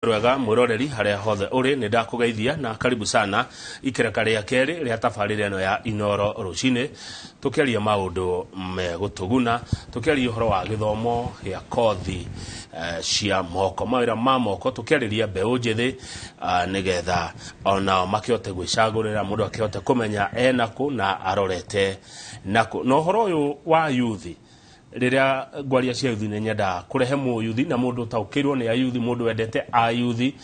Rwega mwiroreri haria hothe uri, ni ndakugeithia na karibu sana ikereka ria keri ria tabarĩra ĩno ya Inoro rũcinĩ, tukiaria maũndũ megũtũguna, tukiaria ũhoro wa gĩthomo gĩa kothi cia moko, mawĩra ma moko, tukiarĩria mbeũ njĩthĩ nĩgetha onao makĩhote gwĩcagũrĩra, mũndũ akĩhote kũmenya enakũ na arorete nakũ. Na ũhoro ũyũ wa yuthi, rĩrĩa ngwaria cia yuthi, nĩ nyendaga kũrehe mũyuthi na mũndũ ũtaũkĩirwo nĩ ayuthi, mũndũ wendete ayuthi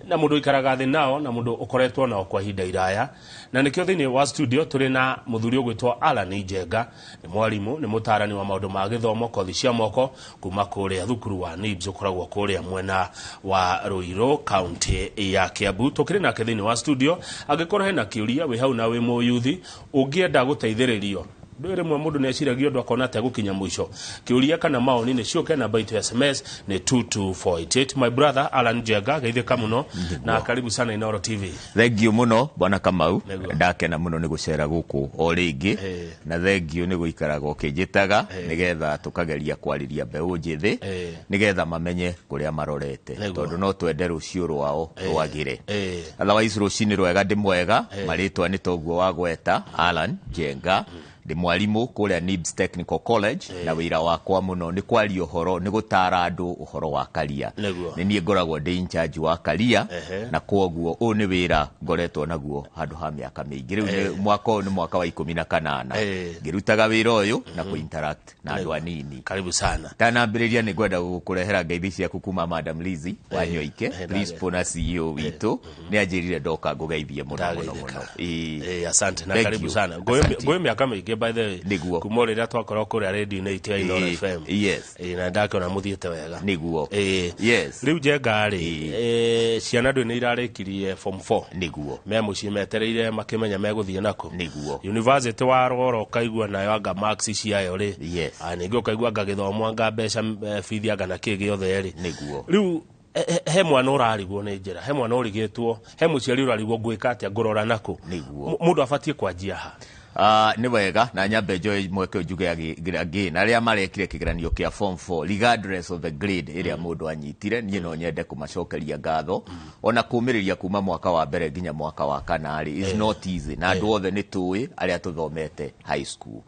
na mũndũ ũikaraga thĩ nao na mũndũ ũkoretwo nao kwa ihinda iraya. Na nĩkĩo thĩinĩ wa studio tũrĩ na mũthuri ũgwĩtwo Alan Njenga. Nĩ mwarimũ, nĩ mũtarani wa maũndũ ma gĩthomo, kothi cia moko, kuma kũrĩa thukuru wa NIBS ũkoragwo kũrĩa mwena wa Ruiru, kaunti ya Kiambu. Tũkĩrĩ nake thĩinĩ wa studio. Angĩkorwo hena kĩũria wĩ hau na wĩ mũyuthi ũngĩenda gũteithĩrĩrio, ndũĩ rĩmwe mũndũ nĩ eciragia ũndũ akona ategũkinya mũico, kĩũria kana maoni nĩ ciũke. Namba itũ ya SMS nĩ 22488. My brother Alan Njenga, geithĩka mũno na karibu sana Inoro TV. Thank you mũno, bwana Kamau. Nĩguo. Ndakena mũno nĩ gũcera gũkũ o rĩngĩ na thank you nĩ gũikaraga ũkĩnjĩtaga nĩgetha tũkageria kwarĩria mbeũ njĩthĩ nĩgetha mamenye kũrĩa marorete, tondũ no twende rũciũ rwao rwagĩre. Otherwise, rũcinĩ rwega, ndĩ mwega. Marĩtwa nĩ toguo wagweta, Alan Njenga, ndĩ mwarimũ kũrĩa NIBS Technical College, na wĩra wakwa mũno nĩ kwaria ũhoro, nĩ gũtara andũ ũhoro wa karia. Nĩ niĩ ngoragwo ndĩ in charge wa karia, na kwoguo ũyũ nĩ wĩra ngoretwo naguo handũ ha mĩaka mĩingĩ rĩu. Nĩ mwaka ũyũ nĩ mwaka wa 18 ngĩrutaga wĩra ũyũ na kũ interact na andũ anini. Karibu sana. Tanambĩrĩria, nĩ ngwenda gũkũrehera ngeithi ciaku kuma Madam Lizzy Wanyoike, principal na CEO witũ. Nĩ anjĩrire ndoka ngũgeithie mũno mũno mũno. Ĩĩ. Asante na Thank karibu you. sana. Asante. Ngũĩ mĩaka mĩingĩ, by the way. Kuma o rĩrĩa twakorwo kũrĩa radio-inĩ itũ ya Inoro FM. Na ndakĩona mũthiĩte wega. Rĩu Njenga rĩ, ciana ndũĩ nĩ irarĩkirie form 4, me mũciĩ metereire makĩmenya megũthiĩ nako. University wa rora ũkaigua nayo anga marks ciayo rĩ, ningĩ ũkaigua anga gĩthomo, anga mbeca, bithi, anga na kĩ gĩothe rĩ. Rĩu he mwana ũrarigwo nĩ njĩra, he mwana ũrigĩtwo, he mũciari ũrarigwo, ngwĩka atĩa, ngũrora nakũ? Mũndũ abatiĩ kwanjia ha? Nĩ wega na nyambe njoe mweke njuge again, arĩa marekire kĩgeranio kĩa form 4, regardless of the grade ĩrĩa mũndũ anyitire, niĩ no nyende kũmacokeria ngatho ona kũmĩrĩria kuma mwaka wa mbere nginya mwaka wa kana rĩ is not easy, na andũ othe nĩ tũĩ arĩa tũthomete high school.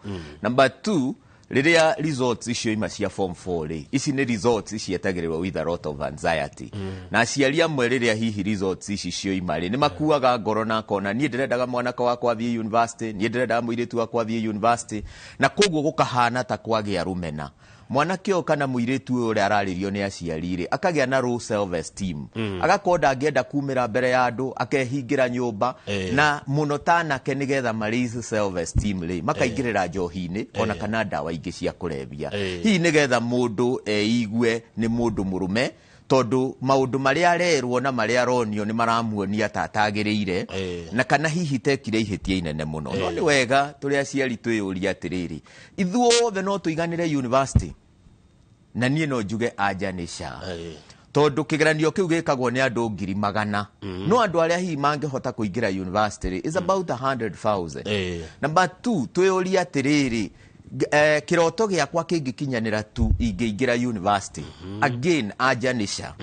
Number two, rĩrĩa results icio ima cia form 4 rĩ, ici nĩ results cietagĩrĩrwo with a lot of anxiety, na aciari amwe rĩrĩa hihi results ici cioima rĩ, nĩ makuaga ngoro na akona, niĩ ndĩrendaga mwanake wakwa athiĩ university, niĩ ndĩrendaga mũirĩtu wakwa athiĩ university, na koguo gũkahana ta kwagĩa rũmena. Mwanake ũyũ kana mũirĩtu ũyũ ũrĩa ararĩrio nĩ aciari rĩ, akagĩa na low self esteem, agakorwo ndangĩenda kumĩra mbere ya andũ, akehingĩra nyũmba, na mũno ta anake, nĩgetha ma raise self esteem rĩ, makaingĩrĩra njohi-inĩ ona kana ndawa ingĩ cia kũrebia, hihi nĩgetha mũndũ eigue nĩ mũndũ mũrũme, tondũ maũndũ marĩa arerwo na marĩa aronio nĩ maramuonia ta atagĩrĩire na kana hihi tekire ihĩtia inene mũno. No nĩ wega tũrĩ aciari twĩyũrie atĩrĩrĩ, ithuothe no tũiganĩre university? Na niĩ no njuge anja nĩ ca, tondũ kĩgeranio kĩu gĩkagwo nĩ andũ ngiri magana, no andũ arĩa hihi mangĩhota kũingĩra university rĩ is about 100,000. Number two, twĩyũrie atĩrĩrĩ, kĩroto gĩakwa kĩngĩkinyanĩra tu ingĩingĩra university? Again, anja nĩ ca,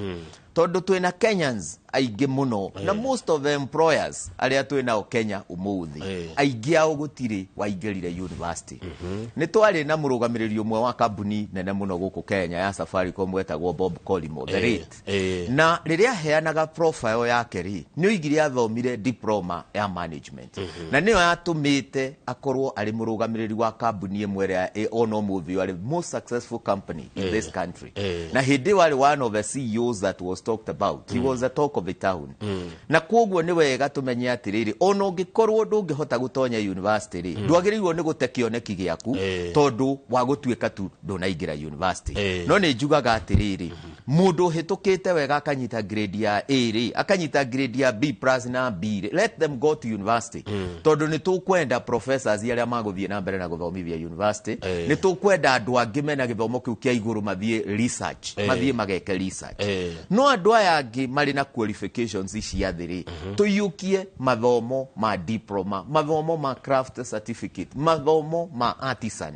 tondũ twĩna Kenyans aingĩ mũno, na most of the employers arĩa twĩ nao Kenya ũmũthĩ, aingĩ ao gũtirĩ waingĩrire university. Nĩ twarĩ na mũrũgamĩrĩri ũmwe wa kambuni nene mũno gũkũ Kenya ya Safaricom wetagwo Bob Collymore the late, na rĩrĩa aheanaga profile yake rĩ, nĩ oigire athomire diploma ya management, na nĩyo yatũmĩte akorwo arĩ mũrũgamĩrĩri wa kambuni ĩmwe ĩrĩa ona ũmũthĩ ũyũ arĩ most successful company in this country. Na hĩndĩ ĩyo arĩ one of the CEOs that was talked about, he was the talk of the town. Na koguo nĩ wega tũmenye atĩrĩrĩ, ona ũngĩkorwo ndũngĩhota gũtonya university rĩ, ndwagĩrĩirwo nĩ gũte kĩoneki gĩaku tondũ wa gũtuĩka tu ndũnaingĩra university. No nĩ njugaga atĩrĩrĩ, mũndũ ũhĩtũkĩte wega akanyita grade ya A rĩ, akanyita grade ya B plus na B rĩ, let them go to university, tondũ nĩ tũkwenda professors arĩa magũthiĩ na mbere na gũthomithia university, nĩ tũkwenda andũ angĩ mena gĩthomo kĩu kĩa igũrũ mathiĩ research, mathiĩ mageke research. No andũ aya angĩ marĩ na qualifications cia thĩ rĩ, tũiyũkie mathomo ma diploma, mathomo ma craft certificate, mathomo ma artisan,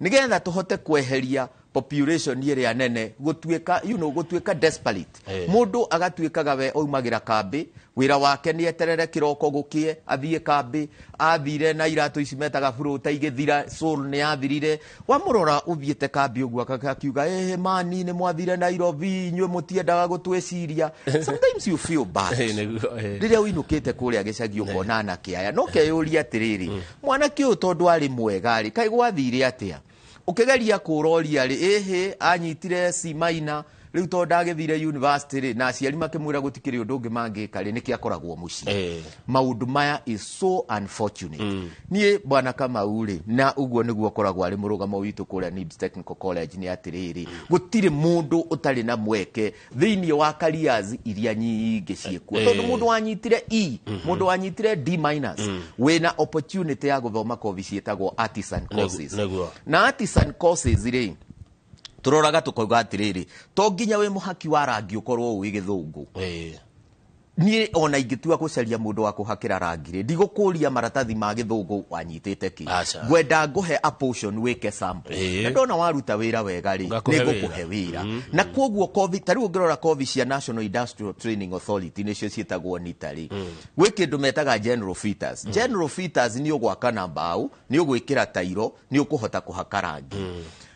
nĩgetha tũhote kweheria Population ĩrĩa nene gũtuĩka gũtuĩka desperate. Mũndũ agatuĩkaga we aumagĩra kambĩ, wĩra wake nĩ eterere kĩroko gũkĩe athiĩ kambĩ. Athire na iratũ ici metaga burũta igĩthira, sole nĩ yathirire. Wamũrora ũthiĩte kambĩ ũguo akiuga, "Ĩhĩ mani, nĩ mwathire Nairobi, inyuĩ mũtiendaga gũtwĩciria." Sometimes you feel bad. Nĩguo. Rĩrĩa ũinũkĩte kũrĩa gĩcagi ũkona anake aya, no keyũria atĩrĩrĩ, mwanake ũyũ tondũ arĩ mwega rĩ, kaĩ gwathire atĩa? Ũkĩgeria kũroria rĩ, ĩhĩ anyitire C minor, rĩu tondũ ndagĩthire university rĩ, na aciari makĩmwĩra gũtikĩrĩ ũndũ ũngĩ mangĩka rĩ, nĩkĩo akoragwo mũciĩ. Maũndũ maya is so unfortunate. Niĩ bwana Kamau rĩ, na ũguo nĩguo ũkoragwo arĩ mũrũgamo witũ kũrĩa NIBS Technical College, nĩ atĩrĩrĩ, gũtirĩ mũndũ ũtarĩ na mweke thĩinĩ wa careers iria nyingĩ ciĩkuo, tondũ mũndũ wanyitire E, mũndũ wanyitire D minus, wĩna opportunity ya gũthoma kothi ciĩtagwo artisan courses. Na artisan courses rĩ, tũroraga tũkauga atĩrĩrĩ, to nginya wĩ mũhaki wa rangi ũkorwo ũĩ gĩthũngũ. Niĩ ona ingĩtua gũcaria mũndũ wa kũhakĩra rangi rĩ, ndigũkũria maratathi ma gĩthũngũ wanyitĩte kĩ. Aca. Ngwenda ngũhe a portion wĩke sample. Na ndona waruta wĩra wega rĩ, Ngakũhe nĩngũkũhe wĩra. Na koguo kothi ta rĩu ũngĩrora kothi cia National Industrial Training Authority, nĩcio ciĩtagwo NITA rĩ, gwĩ kĩndũ metaga general fitters. General fitters nĩ ũgwaka na mbaũ, nĩ ũgwĩkĩra tairo, nĩ ũkũhota kũhaka rangi.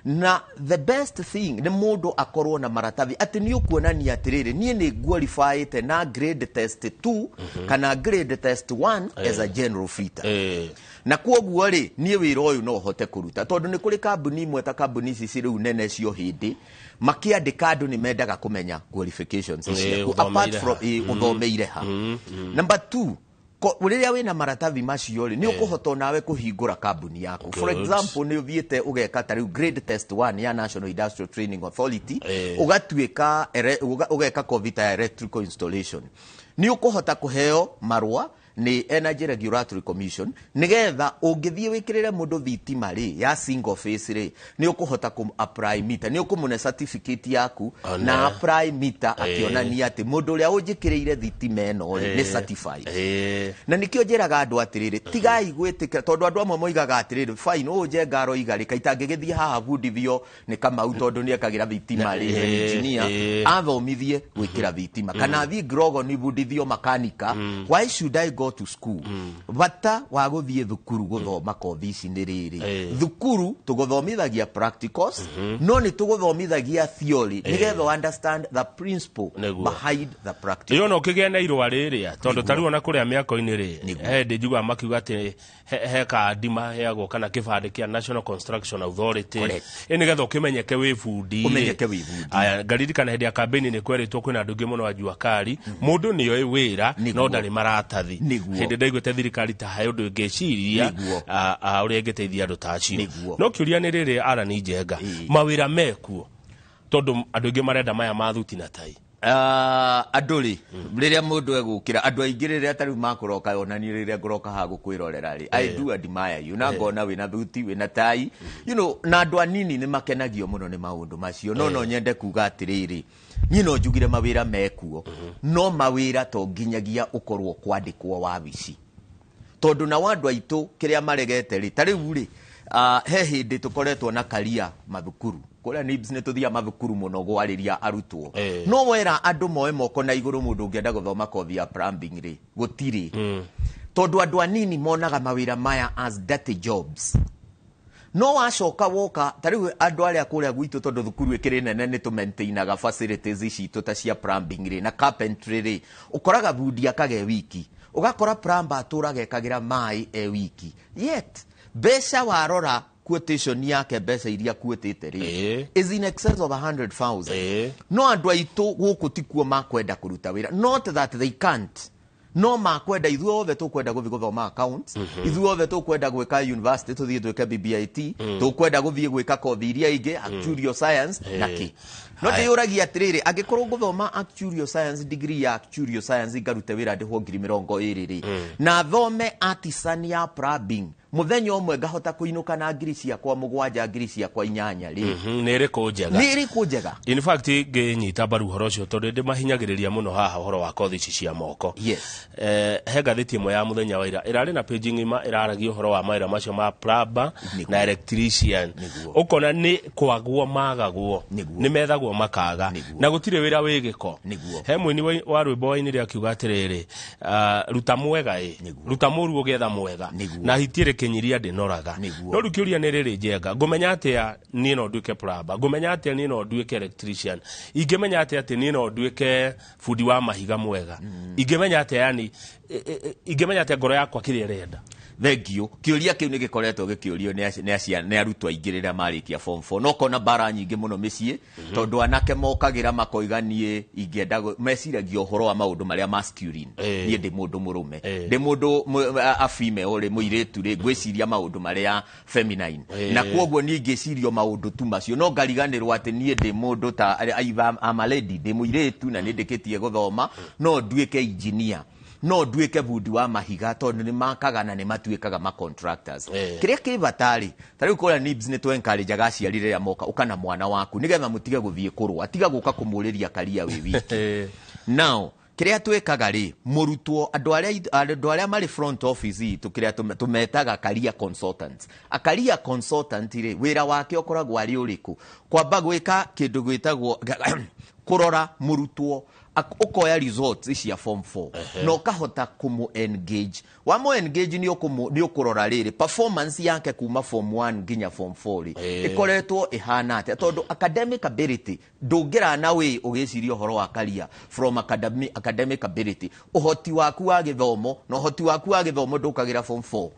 Na the best thing nĩ mũndũ akorwo na maratathi atĩ nĩ ũkuonania atĩrĩrĩ, niĩ nĩ qualifyĩte na grade test 2 kana grade test 1 as a general fitter. Na kwoguo rĩ, niĩ wĩra ũyũ no hote kũruta, tondũ nĩ kũrĩ kambuni imwe ta kambuni ici ci rĩu nene cio hĩndĩ makĩandĩka andũ nĩ mendaga kũmenya qualifications ciaku apart ũthomeire from ha. Ũthomeire ha. Number 2, rĩrĩa wĩna maratathi macio rĩ, nĩ ũkũhota onawe kũhingũra kambuni yaku. For example, nĩ ũthiĩte ũgeka ta rĩu grade test 1 ya National Industrial Training Authority, ũgatuĩka ũgeka kothi ta ya electrical installation, nĩ ũkũhota kũheo marũa nĩ Energy Regulatory Commission, nĩgetha ũngĩthiĩ wĩkĩrĩre mũndũ thitima rĩ, ya single phase rĩ, nĩ ũkũhota kũ apply meter, nĩ ũkũmũne certificate yaku One. na apply meter akĩonania atĩ mũndũ ũrĩa ũnjĩkĩrĩire thitima ĩno rĩ, nĩ certified. Na nĩkĩo njĩraga andũ atĩrĩrĩ, tigai gwĩtĩkĩra, tondũ andũ amwe moigaga atĩrĩrĩ, fine, ũũ Njenga aroiga rĩ, kaitangĩgĩthiĩ haha bundithio nĩ Kamau tondũ nĩ ekagĩra thitima rĩ, engineer athomithie gwĩkĩra thitima, kana athiĩ Grogon bundithio makanika. Why should I go to school? Bata wa gũthiĩ thukuru gũthoma kothi ici nĩ rĩrĩ, thukuru tũgũthomithagia practicals, no nĩ tũgũthomithagia theory nĩgetha understand the principle behind the practical. Ĩyo no ũkĩgĩa na irũa rĩrĩa, tondũ ta rĩu ona kũrĩa mĩako-inĩ rĩ, Nĩguo. he ndĩ njiguaga makiuga atĩ he kandi maheagwo kana kĩbandĩ kĩa National Construction Authority. Ĩ nĩgetha ũkĩmenyeke wĩ bundi. Ũmenyeke wĩ bundi. Aya, ngaririkana hĩndĩ ya kambĩini nĩ kwerĩtwo kwĩna andũ aingĩ mũno a jua kari, mũndũ nĩ oĩ wĩra no ndarĩ maratathi. Hĩndĩ ndaiguĩte thirikari ta he ũndũ ĩngĩciria ũrĩa ĩngĩteithia andũ ta acio. No kĩũria nĩ rĩrĩ, Alan Njenga, mawĩra mekuo tondũ andũ aingĩ marenda maya ma thuti na tai. Andũ rĩ, rĩrĩa mũndũ egũkĩra, andũ aingĩ rĩrĩa ta rĩu makũroka, ona niĩ rĩrĩa ngũroka haha gũkwĩrorera rĩ, I do admire you, na ngona wĩna thuti, wĩna tai, na andũ anini nĩ makenagio mũno nĩ maũndũ macio. No no nyende kuga atĩrĩrĩ, niĩ no njugire mawĩra mekuo, no mawĩra to nginyagia ũkorwo kwandĩkwo wabici, tondũ nao andũ aitũ kĩrĩa maregete rĩ, ta rĩu rĩ, he hĩndĩ tũkoretwo na karia mathukuru kũrĩa NIBS, nĩ tũthiaga mathukuru mũno gwarĩria arutwo. No wera andũ moe moko na igũrũ, mũndũ ũngĩenda gũthoma kothi ya plumbing rĩ, gũtirĩ, tondũ andũ anini monaga mawĩra maya as dirty jobs. No wacoka woka ta rĩu andũ arĩa kũrĩa gwitũ, tondũ thukuru ĩkĩrĩ nene, nĩ tũmaintainaga facilities citũ ta cia plumbing rĩ na carpentry rĩ, ũkoraga bundi akage wiki, ũgakora plumber atũraga ekagĩra maĩ e wiki, yet mbeca warora quotation yake, mbeca iria quotĩte rĩ, is in excess of 100,000. No andũ aitũ gũkũ tikuo makwenda kũruta wĩra, not that they can't, no makwenda ithuĩ othe tũkwenda gũthiĩ gũthoma accounts, ithuĩ othe tũkwenda gwĩka university, tũthiĩ twĩke BBIT, tũkwenda gũthiĩ gwĩka kothi iria ingĩ, actuarial science na kĩ. No ndĩyũragia atĩrĩrĩ, angĩkorwo ngũthoma actuarial science, degree ya actuarial science, ngarute wĩra ndĩhwo 20,000 rĩ, na thome artisan ya plumbing. Mũthenya ũmwe ngahota kũinũka na ngiri ciakwa 7, ngiri ciakwa 8 rĩ, Nĩ ĩrĩkũ njega? Nĩ ĩrĩkũ njega? In fact, ngĩnyita mbaru ũhoro ũcio tondũ ndĩmahinyagĩrĩria mũno haha ũhoro wa kothi ici cia moko. He ngathĩti ĩmwe ya mũthenya wa ira ĩrarĩ na page ng'ima ĩraragia ũhoro wa mawĩra macio ma plumber na electrician. Ũkona nĩ kwagwo magagwo, nĩ methagwo makaga, na gũtirĩ wĩra wĩ gĩko. He mũini wa rwĩmbo wainire akiuga atĩrĩrĩ, ruta mwega ĩ, ruta mũru ũgĩetha mwega, na hiti ĩrĩ kĩnyiria ndĩnoraga. No rĩu kĩũria nĩ rĩrĩ, Njenga, ngũmenya atĩa niĩ no nduĩke plumber? Ngũmenya atĩa niĩ no nduĩke electrician? Ingĩmenya atĩa atĩ niĩ no nduĩke bundi wa mahiga mwega? Ingĩmenya atĩa, yani ingĩmenya atĩa ngoro yakwa kĩrĩa ĩrenda? Thank you. Kĩũria kĩu nĩ gĩkoretwo gĩkĩũrio nĩ arutwo aingĩ rĩrĩa marĩkia form 4. No kona mbara nyingĩ mũno mĩciĩ, tondũ anake mokagĩra makoiga niĩ ingĩenda meciragia ũhoro wa maũndũ marĩa masculine. Niĩ ndĩ mũndũ mũrũme. Ndĩ mũndũ a female rĩ, mũirĩtu rĩ, ngwĩciria maũndũ marĩa feminine. Na kwoguo niĩ ngĩciria maũndũ tu macio, no ngariganĩrwo atĩ niĩ ndĩ mũndũ ta, I'm a lady, ndĩ mũirĩtu na nĩ ndĩkĩtie gũthoma, no nduĩke engineer, no nduĩke bundi wa mahiga, tondũ nĩ makaga na nĩ matuĩkaga ma contractors. Kĩrĩa kĩ bata rĩ, ta rĩu kũrĩa NIBS nĩ tũ encourage aciari rĩrĩa moka, ũka na mwana waku nĩgetha mũtige gũthiĩ kũrũa, tiga gũka kũmũrĩria karia wĩ wiki. Now kĩrĩa twĩkaga rĩ, mũrutwo, andũ arĩa marĩ front office itũ, kĩrĩa tũmetaga career consultants. A career consultant rĩ, wĩra wake ũkoragwo arĩ ũrĩkũ? Kwamba gwĩka kĩndũ gwĩtagwo kũrora mũrutwo, ũkoya results cia form 4 na ũkahota kũmũ engage. Wa mũ engage nĩ ũkũrora rĩrĩ performance yake kuma form 1 nginya form 4 rĩ, ĩkoretwo ĩhana atĩa, tondũ academic ability ndũngĩra na wĩ ũgĩciria ũhoro wa career from academic ability, ũhoti waku wa gĩthomo, na ũhoti waku wa gĩthomo ndũkagĩra form 4.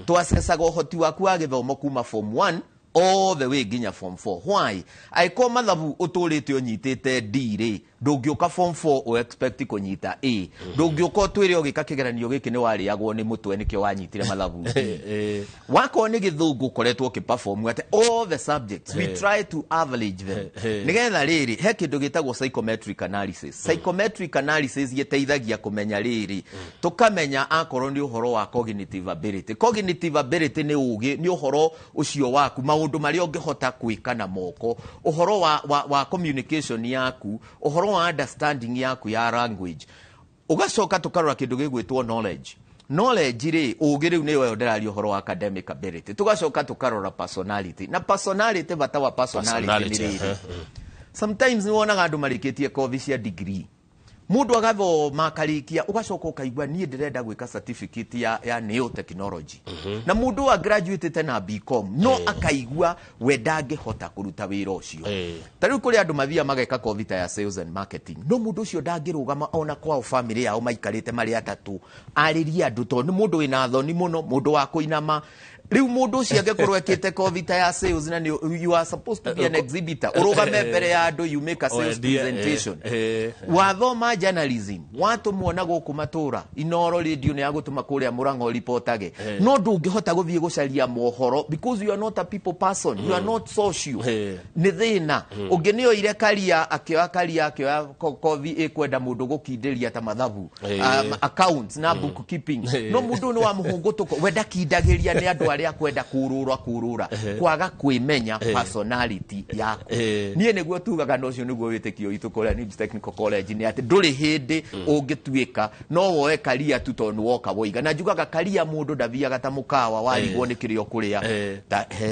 Twacecaga ũhoti waku wa gĩthomo kuma form 1 all the way nginya form 4. Why? Angĩkorwo mathabu ũtũrĩte ũnyitĩte D rĩ, ndũngĩũka form 4 ũ expect kũnyita A. Ndũngĩũka ũtwĩre ũgĩka kĩgeranio gĩkĩ nĩ warĩagwo nĩ mũtwe nĩkĩo wanyitire mathabu D. Wakorwo nĩ gĩthũngũ ũkoretwo ũkĩperform atĩ all the subjects we try to average them. Nĩgetha rĩrĩ, he kĩndũ gĩtagwo psychometric analysis. Psychometric analysis gĩteithagia kũmenya rĩrĩ, tũkamenya akorwo nĩ ũhoro wa cognitive ability. Cognitive ability nĩ ũgĩ, nĩ ũhoro ũcio waku, maũndũ marĩa ũngĩhota gwĩka na moko, ũhoro wa communication yaku, ũhoro wa understanding yaku ya language. Ũgacoka tũkarora kĩndũ gĩgwĩtwo knowledge. Knowledge rĩ, ũgĩ rĩu nĩyo ndĩraria ũhoro wa academic ability. Tũgacoka tũkarora personality. Na personality, bata wa personality nĩ Personality, rĩrĩ. Sometimes nĩ wonaga andũ marĩkĩtie kothi cia degree, mũndũ agathoma akarĩkia, ũgacoka ũkaigua niĩ ndĩrenda gwĩka certificate ya neo technology, na mũndũ wa graduate na BCom no akaigua we ndangĩhota kũruta wĩra ũcio. Ta rĩu kũrĩ andũ mathiaga mageka kothi ta ya sales and marketing, no mũndũ ũcio ndangĩrũgama ona kwao family yao maikarĩte marĩ atatũ arĩrie andũ, tondũ nĩ mũndũ wĩna thoni mũno, mũndũ wa kũinama. Rĩu mũndũ ũcio angĩkorwo ekĩte kothi ta ya sales na nĩ, you are supposed to be an exhibitor, ũrũgame mbere ya andũ, you make a sales Wendie, presentation. Wathoma journalism, watũmwo na gũkũ matũra, Inoro radio nĩ yagũtũma kũrĩa Mũrang'o ripotage, no ndũngĩhota gũthiĩ gũcaria mohoro because you are not a people person, you are not social. Nĩ thĩna. Ũngĩ nĩ oire karia, akĩoya karia, akĩoya kothi ĩkwenda mũndũ gũkindĩria ta mathabu, accounts na bookkeeping, no mũndũ ũyũ nĩ wa mũhũngũtũko, we ndakindagĩria nĩ andũ arĩa kwenda kũrũra kũrũra, kwaga kwĩmenya personality yaku. Niĩ nĩguo tugaga, na ũcio nĩguo wĩtĩkio witũ kũrĩa NIBS Technical College, nĩ atĩ ndũrĩ hĩndĩ ũngĩtuĩka no woe karia tu tondũ woka woiga. Na njugaga karia mũndũ ndathiaga ta mũkawa warigwo nĩ kĩrĩa ũkũrĩa,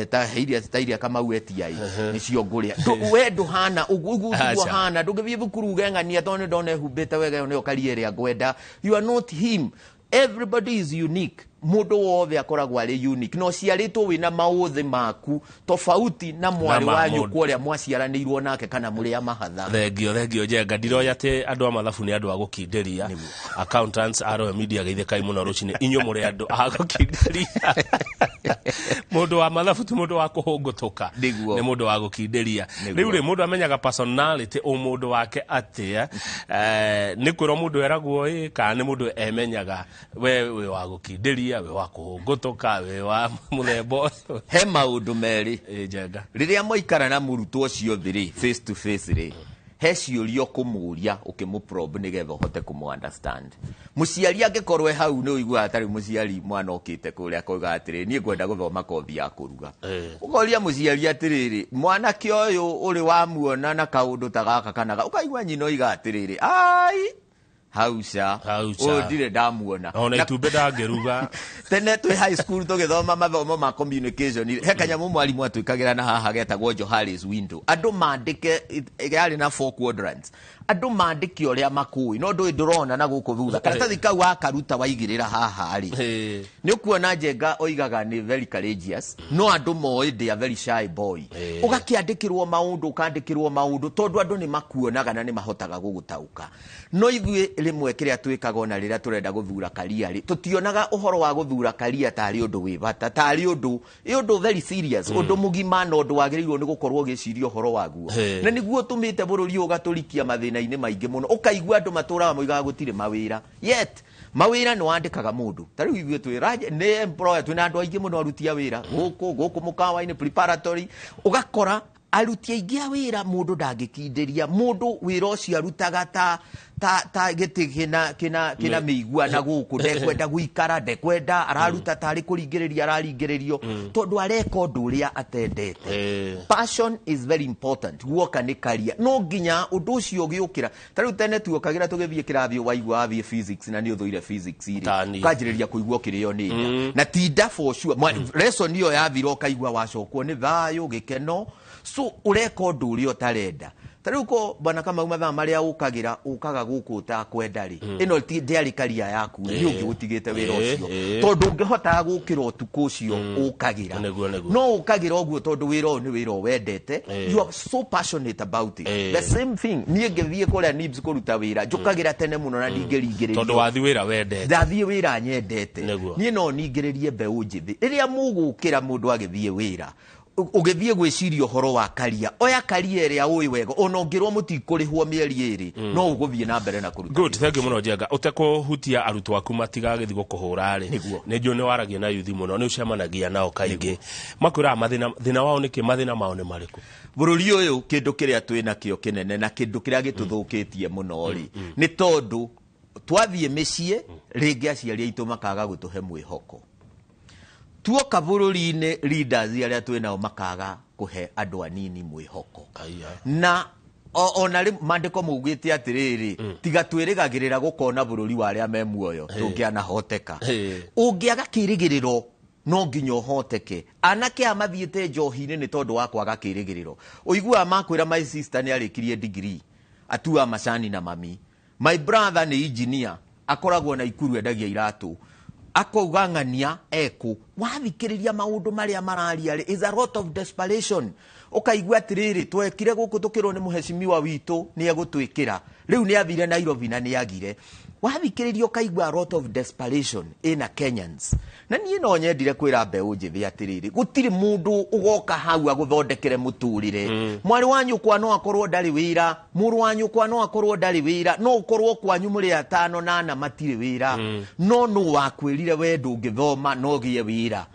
ta he iria, ta iria Kamau etia ĩ, nĩcio ngũrĩa. We ndũhana ũguo, ũguo tiguo Aca. hana. Ndũngĩthiĩ thukuru uge ng'ania tondũ nĩ ndona ehumbĩte wega, ĩyo nĩyo karia ĩrĩa ngwenda. You are not him. Everybody is unique. Mũndũ wothe akoragwo arĩ unique, na ũciarĩtwo wĩna maũthĩ maku tofauti na mwarĩ Na ma wa mũndũ. nyũkwa ũrĩa mwaciaranĩirwo nake kana mũrĩ a mahatha. Thengio, thengio Njenga. Ndiroya atĩ andũ a mathabu nĩ andũ a gũkindĩria. Accountants a Royal Media, geithĩkai mũno rũcinĩ, inyuĩ mũrĩ andũ a gũkindĩria. Mũndũ wa mathabu ti mũndũ wa kũhũngũtũka, nĩ mũndũ wa gũkindĩria. Rĩu rĩ, mũndũ amenyaga personality ũmũndũ wake atĩa? Nĩ kwĩrwo mũndũ eragwo ĩ, kana nĩ mũndũ emenyaga we wĩ wa gũkindĩria, wĩ wa kũhũngũtũka, wĩ wa mũthemba ũyũ? He maũndũ merĩ. Ĩ, Njenga. Rĩrĩa mwaikara na mũrutwo ũcio thĩ rĩ, face to face rĩ, He ciũria ũkũmũria ũkĩmũ-probe nĩgetha ũhote kũmũ understand. Mũciari angĩkorwo e hau, nĩ ũiguaga tarĩ mũciari mwana okĩte kũrĩa akoiga atĩrĩ, "Niĩ ngwenda gũthoma kothi ya kũruga." Ũkoria mũciari atĩrĩrĩ, "Mwanake ũyũ ũrĩ wamuona na kaũndũ ta gaka kana ũkaigua nyina oiga atĩrĩrĩ, "Ai, hauca, Hauca. ũyũ ndirĩ ndamuona." Ona itumbĩ ndangĩruga. Tene twĩ high school tũgĩthoma mathomo ma communication, he kanyamũ mwarimũ atwĩkagĩra na haha getagwo Johari's window. Andũ mandĩke, yarĩ na four quadrants, andũ mandĩke ũrĩa makũĩ, no ndũĩ ndũrona na gũkũ thutha. Karatathi kau wakaruta waigĩrĩra haha rĩ, nĩ ũkuona Njenga oigaga nĩ very courageous, no andũ moĩ ndĩ a very shy boy. Ũgakĩandĩkĩrwo maũndũ, ũkandĩkĩrwo maũndũ, tondũ andũ nĩ makuonaga na nĩ mahotaga gũgũtaũka. No ithuĩ rĩmwe kĩrĩa twĩkaga, ona rĩrĩa tũrenda gũthura career rĩ, tũtionaga ũhoro wa gũthura career tarĩ ũndũ wĩ bata, tarĩ ũndũ ĩ ũndũ very serious, ũndũ mũgima na ũndũ wagĩrĩirwo nĩ gũkorwo ũgĩciria ũhoro waguo. Na nĩguo ũtũmĩte bũrũri ũyũ ũgatũrikia mathĩna-inĩ maingĩ mũno. Ũkaigua andũ matũraga moigaga gũtirĩ mawĩra, yet mawĩra nĩ wandĩkaga mũndũ. Ta rĩu ithuĩ twĩ nĩ employer, twĩna andũ aingĩ mũno aruti a wĩra gũkũ gũkũ mũkawa-inĩ preparatory. Ũgakora aruti aingĩ a wĩra, mũndũ ndangĩkindĩria mũndũ wĩra ũcio arutaga ta gĩtĩ kĩna mĩigua na gũkũ, ndekwenda gũikara, ndekwenda, araruta tarĩ kũringĩrĩria araringĩrĩrio, tondũ areka ũndũ ũrĩa atendete. Passion is very important. Guoka nĩ career, no nginya ũndũ ũcio ũgĩũkĩra. Ta rĩu tene tuokagĩra tũgĩthiĩ kĩrathi, waigua wathiĩ physics na nĩ ũthũire physics rĩ, Tani. ũkanjĩrĩria kũigua ũkĩrĩo nĩ nda na tinda for sure. Lesson ĩyo yathira, ũkaigua wacokwo nĩ thayũ, gĩkeno. So ũreka ũndũ ũrĩa ũtarenda. Ta rĩu ko bwana Kamau, mathaa marĩa ũkagĩra ũkaga gũkũ ũtakwenda rĩ, ĩno ndĩarĩ career yaku rĩ, nĩ ũngĩgũtigĩte wĩra ũcio, tondũ ũngĩhotaga gũkĩra ũtukũ ũcio ũkagĩra. Nĩguo, nĩguo. No ũkagĩra ũguo tondũ wĩra ũyũ nĩ wĩra ũwendete. You are so passionate about it. The same thing niĩ ngĩthiĩ kũrĩa NIBS kũruta wĩra, njũkagĩra tene mũno na ndingĩringĩrĩrio. Tondũ wathi wĩra wendete. Ndathiĩ wĩra nyendete. Niĩ no ningĩrĩrie mbeũ njĩthĩ, rĩrĩa mũgũkĩra mũndũ agĩthiĩ wĩra, ũgĩthiĩ gwĩciria ũhoro wa career, oya career ĩrĩa ũĩ wega. Ona ũngĩrwo mũtikũrĩhwo mĩeri 2, no ũgũthiĩ na mbere na kũruta. Good, thank you mũno, Njenga. Ũtekũhutia arutwo aku matigagĩthiĩ gũkũhũra rĩ, nĩ njũĩ nĩ waragia na yuthi mũno, nĩ ũcemanagia nao kaingĩ. Makwĩraga mathĩna, thĩna wao nĩkĩ, mathĩna mao nĩ marĩkũ? Bũrũri ũyũ, kĩndũ kĩrĩa twĩ nakĩo kĩnene na kĩndũ kĩrĩa gĩtũthũkĩtie mũno rĩ, nĩ tondũ twathiĩ mĩciĩ rĩngĩ aciari aitũ makaga gũtũhe mwĩhoko. Tuoka bũrũri-inĩ, leaders arĩa twĩ nao makaga kũhe andũ anini mwĩhoko. Aya. Na ona rĩ maandĩko maugĩte atĩrĩrĩ, tiga twĩrĩgagĩrĩra gũkona bũrũri wa arĩa me muoyo tũngĩanahoteka. Ũngĩaga kĩrĩgĩrĩro, no nginya ũhoteke. Anake aya mathiĩte njohi-inĩ nĩ tondũ wa kwaga kĩrĩgĩrĩro. Ũiguaga makwĩra, "My sister nĩ arĩkirie degree, atua macani na mami. My brother nĩ engineer, akoragwo na Ikuru, endagia iratũ." Akauga ng'ania ekũ. Wathikĩrĩria maũndũ marĩa mararia rĩ, is a lot of desperation. Ũkaigua atĩrĩrĩ, twekire gũkũ tũkĩrwo nĩ mũhecimiwa witũ nĩ egũtwĩkĩra, rĩu nĩ athire Nairobi na nĩ agire. Wathikĩrĩria ũkaigua a lot of desperation ĩna Kenyans. Na niĩ no nyendire kwĩra mbeũ njĩthĩ atĩrĩrĩ, gũtirĩ mũndũ ũgoka hau agũthondekere mũtũrĩre. Mwarĩ wa nyũkwa no akorwo ndarĩ wĩra, mũrũ wa nyũkwa no akorwo ndarĩ wĩra, no ũkorwo kwanyu mũrĩ atano na ana matirĩ wĩra, no nũ wakwĩrire we ndũngĩthoma no gĩe wĩra?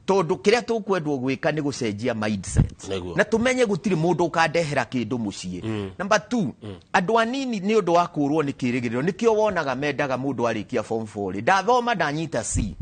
Tondũ kĩrĩa tũkwendwo gwĩka nĩ gũcenjia mindset na tũmenye gũtirĩ mũndũ ũkandehera kĩndũ mũciĩ. Number 2, andũ anini nĩ ũndũ wa kũrwo nĩ kĩrĩgĩrĩro, nĩkĩo wonaga mendaga mũndũ arĩkia form 4 rĩ, ndathoma ndanyita C,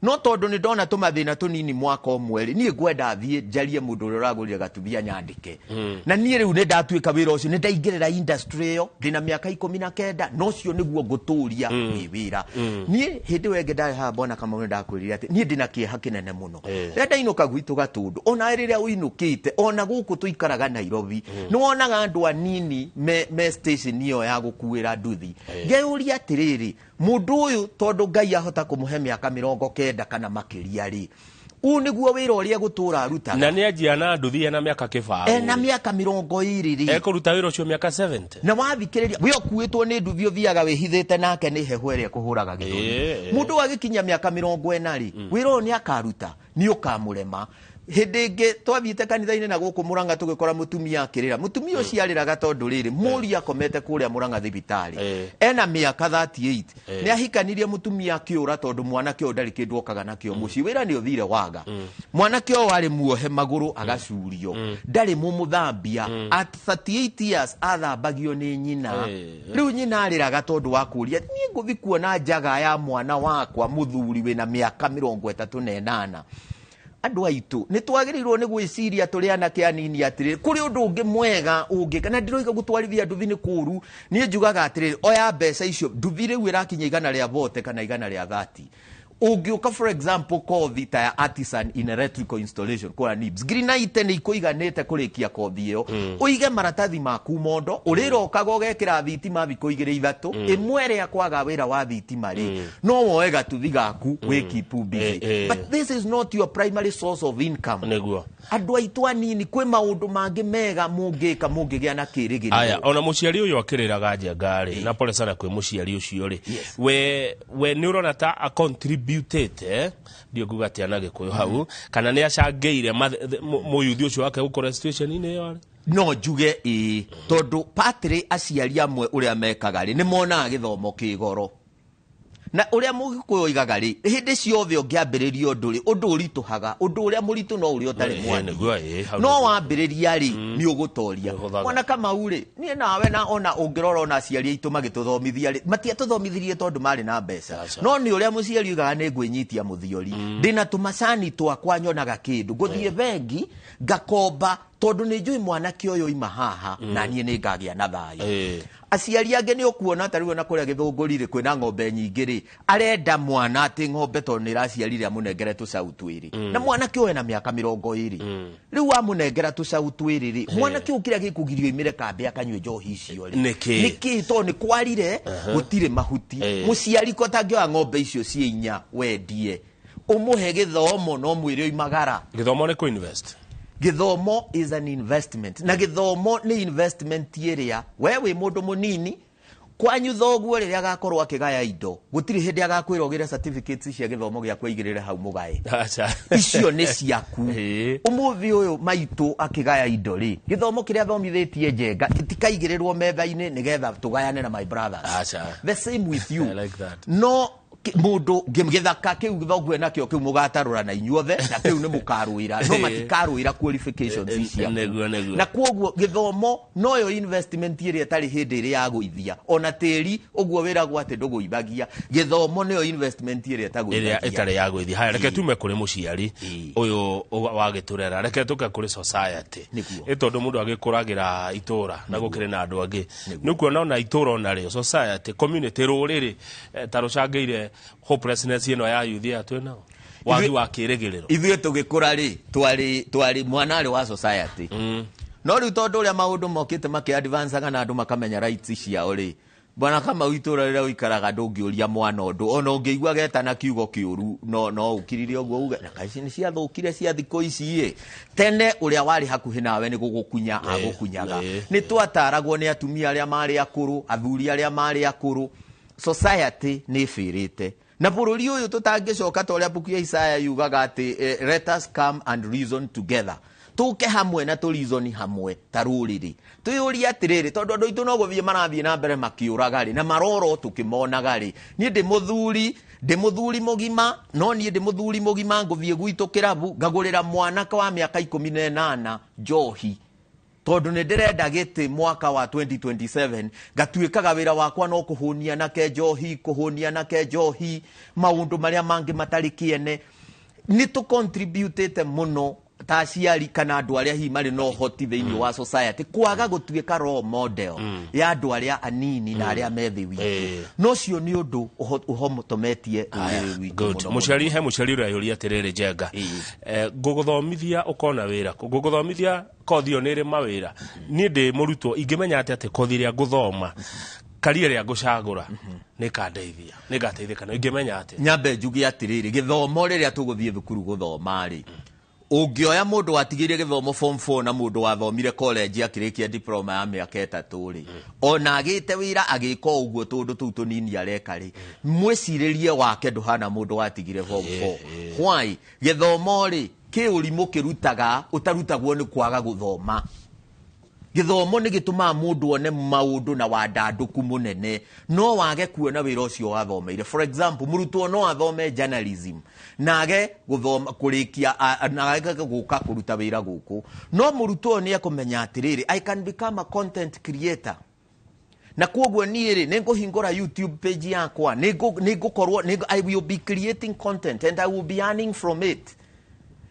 no tondũ nĩ ndona tũmathĩna tũnini mwaka ũmwe rĩ, niĩ ngwenda thiĩ njarie mũndũ ũrĩa ũragũrire gatuthia nyandĩke. Na niĩ rĩu nĩ ndatuĩka wĩra ũcio, nĩ ndaingĩrĩra industry ĩyo ndĩna mĩaka 19, na ũcio nĩguo ngũtũria wĩ wĩra. Niĩ hĩndĩ ĩyo ĩngĩ ndarĩ haha, bwana Kamau, nĩ ndakwĩrire atĩ niĩ ndĩna kĩeha kĩnene mũno rĩrĩa ndainũka gwitũ Gatũndũ. Ona rĩrĩa ũinũkĩte, ona gũkũ tũikaraga Nairobi, nĩ wonaga andũ anini me station ĩyo ya gũkuĩra nduthi. Ngeyũria atĩrĩrĩ, mũndũ ũyũ tondũ Ngai ahota kũmũhe mĩaka 90 kana makĩria rĩ, ũũ nĩguo wĩra ũrĩa egũtũra arutaga? Na nĩ anjia na nduthi ena mĩaka 20. Ena mĩaka 20 rĩ, ekũruta wĩra ũcio mĩaka 70. Na wathikĩrĩria, we ũkuĩtwo nĩ nduthi, ũthiaga wĩhithĩte nake nĩ heho ĩrĩa ĩkũhũraga gĩthũri. Mũndũ agĩkinya mĩaka 40 rĩ, wĩra ũyũ nĩ akaruta, nĩ ũkamũrema. Hĩndĩ ĩngĩ twathiĩte kanitha-inĩ na gũkũ Mũrang'a tũgĩkora mũtumia akĩrĩra. Mũtumia ũcio arĩraga tondũ rĩrĩ, mũriũ akomete kũrĩa Mũrang'a thibitarĩ. Ena mĩaka 38. Nĩ ahikanirie mũtumia akĩũra tondũ mwanake ũyũ ndarĩ kĩndũ okaga nakĩo mũciĩ. Wĩra nĩ ũthire waga. Mwanake ũyũ arĩ muohe magũrũ agacurio. Ndarĩ mũmũthambia. At 38 years athambagio nĩ nyina. Rĩu nyina arĩraga tondũ wa kũria, niĩ ngũthiĩ kuona njaga ya mwana wakwa mũthuri wĩna mĩaka 38. Andũ aitũ nĩ twagĩrĩirwo nĩ gwĩciria tũrĩ anake anini atĩrĩrĩ, kũrĩ ũndũ ũngĩ mwega ũngĩka. Na ndiroiga gũtwarithia nduthi nĩ kũũru, niĩ njugaga atĩrĩrĩ, oya mbeca icio, nduthi rĩu ĩrakinya igana rĩa 40 kana igana rĩa 30. Ũngĩũka for example kothi ta ya artisan in electrical installation kũrĩa NIBS, ngiri 90 nĩ ikũiganĩte kũrĩkia kothi ĩyo. Ũige maratathi maku mondo, ũrĩrokaga ũgekĩra thitima thikũ igĩrĩ ithatũ, ĩmwe ĩrĩa kwaga wĩra wa thitima rĩ, no woe gatuthi gaku wĩ keep busy. But this is not your primary source of income. Nĩguo. Andũ aitũ anini kwĩ maũndũ mangĩ mega mũngĩka mũngĩgĩa na kĩrĩgĩrĩro. Aya, ona mũciari ũyũ akĩrĩraga njenga rĩ, na pole sana kwĩ mũciari ũcio rĩ, we nĩ ũrona ta acontributĩte, ndiũ nguga atĩa na Gĩkũyũ hau, kana nĩ acangĩire mũyuthi ũcio wake gũkorwo situation-inĩ ĩyo arĩ? No njuge ĩĩ, tondũ partly aciari amwe ũrĩa mekaga rĩ, nĩ monaga gĩthomo kĩ goro. Na ũrĩa Mũgĩkũyũ oigaga rĩ, hĩndĩ ciothe ũngĩambĩrĩria ũndũ rĩ, ũndũ ũritũhaga, ũndũ ũrĩa mũritũ no ũrĩa ũtarĩ mwangi. Nĩguo, hau No nĩguo. wambĩrĩria rĩ, nĩ ũgũtoria. Nĩũhũthaga. Mwana Kamau rĩ, niĩ nawe na ona ũngĩrora ona aciari aitũ magĩtũthomithia rĩ, matiatũthomithirie tondũ marĩ na mbeca. Aca. No nĩ ũrĩa mũciari oigaga nĩ ngwĩnyitia mũthiori. Ndĩna tũmacani twakwa nyonaga kĩndũ. Ngũthiĩ bengi, ngakomba, tondũ nĩ njũĩ mwanake ũyũ oima haha, na niĩ nĩ ngagĩa na thayũ. Aciari angĩ nĩ ũkuona ta rĩu ona kũrĩa Gĩthũngũri rĩ, kwĩna ng'ombe nyingĩ rĩ, arenda mwana atĩ ng'ombe tondũ nĩ ĩraciarire amũnengere tũcaũ twĩrĩ. Na mwanake ũyũ ena mĩaka 20. Rĩu amũnengera tũcaũ twĩrĩ rĩ, mwanake ũyũ kĩrĩa gĩkũgirio oimĩre kambĩ akanyue njohi icio rĩ. Nĩkĩ? Nĩkĩ? Tondũ nĩ kwarire, gũtirĩ mahuti. Mũciari ko atangĩoya ng'ombe icio ciĩ inya wendie, ũmũhe gĩthomo no mwĩre oimagara. Gĩthomo nĩ kũ-invest. Gĩthomo is an investment. Na gĩthomo nĩ investment ĩrĩa we wĩ mũndũ mũnini, kwanyu thoguo rĩrĩa agakorwo akĩgaya indo, gũtirĩ hĩndĩ agakwĩra ũgĩre certificates cia gĩthomo gĩaku aigĩrĩre hau mũgae. Aca. Icio nĩ ciaku. Ũmũthĩ ũyũ maitũ akĩgaya indo rĩ, gĩthomo kĩrĩa athomithĩtie Njenga gĩtikaigĩrĩrwo metha-inĩ nĩgetha tũgayane na my brothers. Aca. The same with you. I like that. No mũndũ gĩthaka kĩu thoguo nakĩo kĩu mũgatarũra na inyuothe, na kĩu nĩ mũkarũĩra, no matikarũĩra qualifications ciaku. Nĩguo, nĩguo. Na kwoguo gĩthomo noyo investment ĩrĩa ĩtarĩ hĩndĩ ĩrĩa ya gũithia, ona tĩri ũguo wĩragwo atĩ ndũgũithagia, gĩthomo nĩyo investment ĩrĩa ĩtagũithagia. Ĩrĩa ĩtarĩ ya gũithia. Haya, reke tume kũrĩ mũciari ũyũ wagĩtũrera, reke tũke kũrĩ society. Nĩguo. Ĩ tondũ mũndũ agĩkũragĩra itũra na gũkĩrĩ na andũ angĩ. Nĩ ũkuona ona itũra ona rĩo society, community, rũrĩrĩ, ta rũcangĩire hopelessness ĩno ya youth aya twĩ nao. Wagi wa kĩrĩgĩrĩro. Ithuĩ tũgĩkũra rĩ, twarĩ mwana arĩ wa society. No rĩu tondũ ũrĩa maũndũ mokĩte makĩ-advancaga na andũ makamenya rights ciao rĩ, bwana Kamau itũra rĩrĩa ũikaraga ndũngĩũria mwana ũndũ, ona ũngĩigua getana kiugo kĩũru, no ũkirire ũguo uge, na kaĩ ici nĩ ciathũkire cia thikũ ici ĩ. Tene ũrĩa warĩ hakuhĩ nawe nĩ gũgũkunya agũkunyaga. Nĩ twataragwo nĩ atumia arĩa marĩ akũrũ, athuri arĩa marĩ akũrũ. Society nĩ ĩbĩrĩte. Na bũrũri ũyũ tũtangĩcoka ta ũrĩa mbuku ya Isaya yugaga atĩ, let us come and reason together. Tũke hamwe na tũreason hamwe ta rũrĩrĩ. Twĩyũrie atĩrĩrĩ, tondũ andũ aitũ no gũthiĩ marathiĩ na mbere makĩũraga rĩ, na maroro tũkĩmonaga rĩ. Niĩ ndĩ mũthuri, ndĩ mũthuri mũgima, no niĩ ndĩ mũthuri mũgima ngũthiĩ gwitũ kĩrabu, ngagũrĩra mwanake wa mĩaka 18 njohi. Tondũ nĩ ndĩrenda gĩtĩ mwaka wa 2027, ngatuĩkaga wĩra wakwa no kũhũnia nake njohi, kũhũnia nake njohi, maũndũ marĩa mangĩ matarĩ kĩene. Nĩ tũ-contributĩte mũno ta aciari kana andũ arĩa hihi marĩ na ũhoti thĩinĩ wa society kwaga gũtuĩka role model ya andũ arĩa anini na arĩa me thĩ witũ. No ũcio nĩ ũndũ ũhotometie rũrĩrĩ rwitũ Good. mũno mũno. Mũciari, he mũciari ũreyũria atĩrĩrĩ, Njenga. Ngũgũthomithia ũkona wĩra, ngũgũthomithia kothi ĩyo nĩ ĩrĩ mawĩra. Niĩ ndĩ mũrutwo, ingĩmenya atĩa atĩ kothi ĩrĩa ngũthoma, career ĩrĩa ngũcagũra, nĩ ĩkandeithia, nĩ ngateithĩka nayo, ingĩmenya atĩa? Nyambe njuge atĩrĩrĩ, gĩthomo rĩrĩa tũgũthiĩ thukuru gũthoma rĩ, ũngĩoya mũndũ watigĩire gĩthomo form 4 na mũndũ wathomire college akĩrĩkia diploma ya mĩaka 3 rĩ, ona agĩte wĩra agĩka ũguo tũndũ tũu tũnini areka rĩ, mwĩcirĩrie wake ndũhana mũndũ watigire form 4. Why? Gĩthomo rĩ, Kĩ ũrimũ kĩrutaga ũtarutagwo nĩ kwaga gũthoma. Gĩthomo nĩ gĩtũmaga mũndũ one maũndũ na wandandũku mũnene, no wage kuona wĩra ũcio wathomeire. For example, mũrutwo no athome journalism na age gũthoma kũrĩkia na age gũka kũruta wĩra gũkũ, no mũrutwo ũyũ nĩ ekũmenya atĩrĩrĩ, I can become a content creator, na koguo niĩ rĩ, nĩ ngũhingũra YouTube page yakwa, nĩ ngũkorwo I will be creating content and I will be earning from it.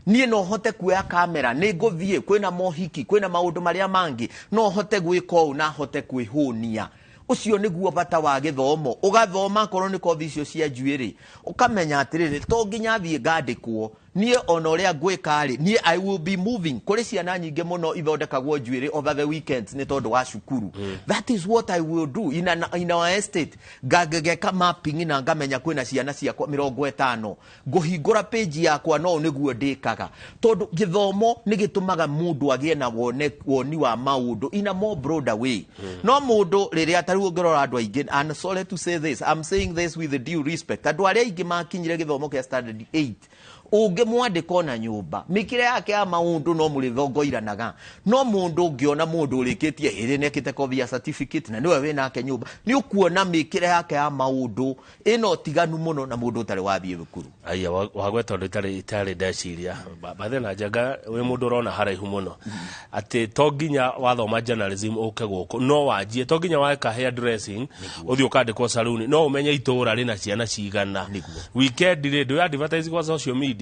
Niĩ no hote kuoya kamera, nĩ ngũthiĩ kwĩna mohiki, kwĩna maũndũ marĩa mangĩ, no hote gwĩka ũũ na hote kwĩhũnia. Ũcio nĩguo bata wa gĩthomo. Ũgathoma akorwo nĩ kothi icio cia njuĩrĩ, ũkamenya atĩrĩrĩ, to nginya thiĩ ngandĩkwo niĩ, ona ũrĩa ngwĩka rĩ, niĩ I will be moving. Kũrĩ ciana nyingĩ mũno ithondekagwo njuĩrĩ over the weekends nĩ tondũ wa cukuru. That is what I will do in our estate. Ngangĩgeka mapping na ngamenya kwĩna ciana ciakwa 50, ngũhingũra page yakwa, no nĩguo ndĩkaga, tondũ gĩthomo nĩ gĩtũmaga mũndũ agĩe na woni wa maũndũ in a more broader way. No mũndũ rĩrĩa tarĩu ũngĩrora andũ aingĩ, and sorry to say this, I'm saying this with due respect, andũ arĩa aingĩ makinyire gĩthomo kĩa standard 8, ũngĩmwandĩka ona nyũmba, mĩkĩre yake ya maũndũ no mũrĩthongoiranaga. No mũndũ ũngĩona mũndũ ũrĩkĩtie ĩrĩ nĩekĩte kothi ya certificate na nĩwe wĩnake nyũmba, nĩ ũkuona mĩkĩre yake ya maũndũ ĩna ũtiganu mũno na mũndũ ũtarĩ wathiĩ thukuru. Aya, wagweta ũndũ itarĩ ndeciria bathe na njenga wĩ mũndũ ũrona haraihu mũno, atĩ to nginya wathoma journalism ũke gũkũ, no wanjie, to nginya weka hair dressing ũthiĩ ũkandĩkwo saluni, no ũmenye itũũra rĩna ciana cigana. Weekend rĩ, ndũ advertise kwa social media.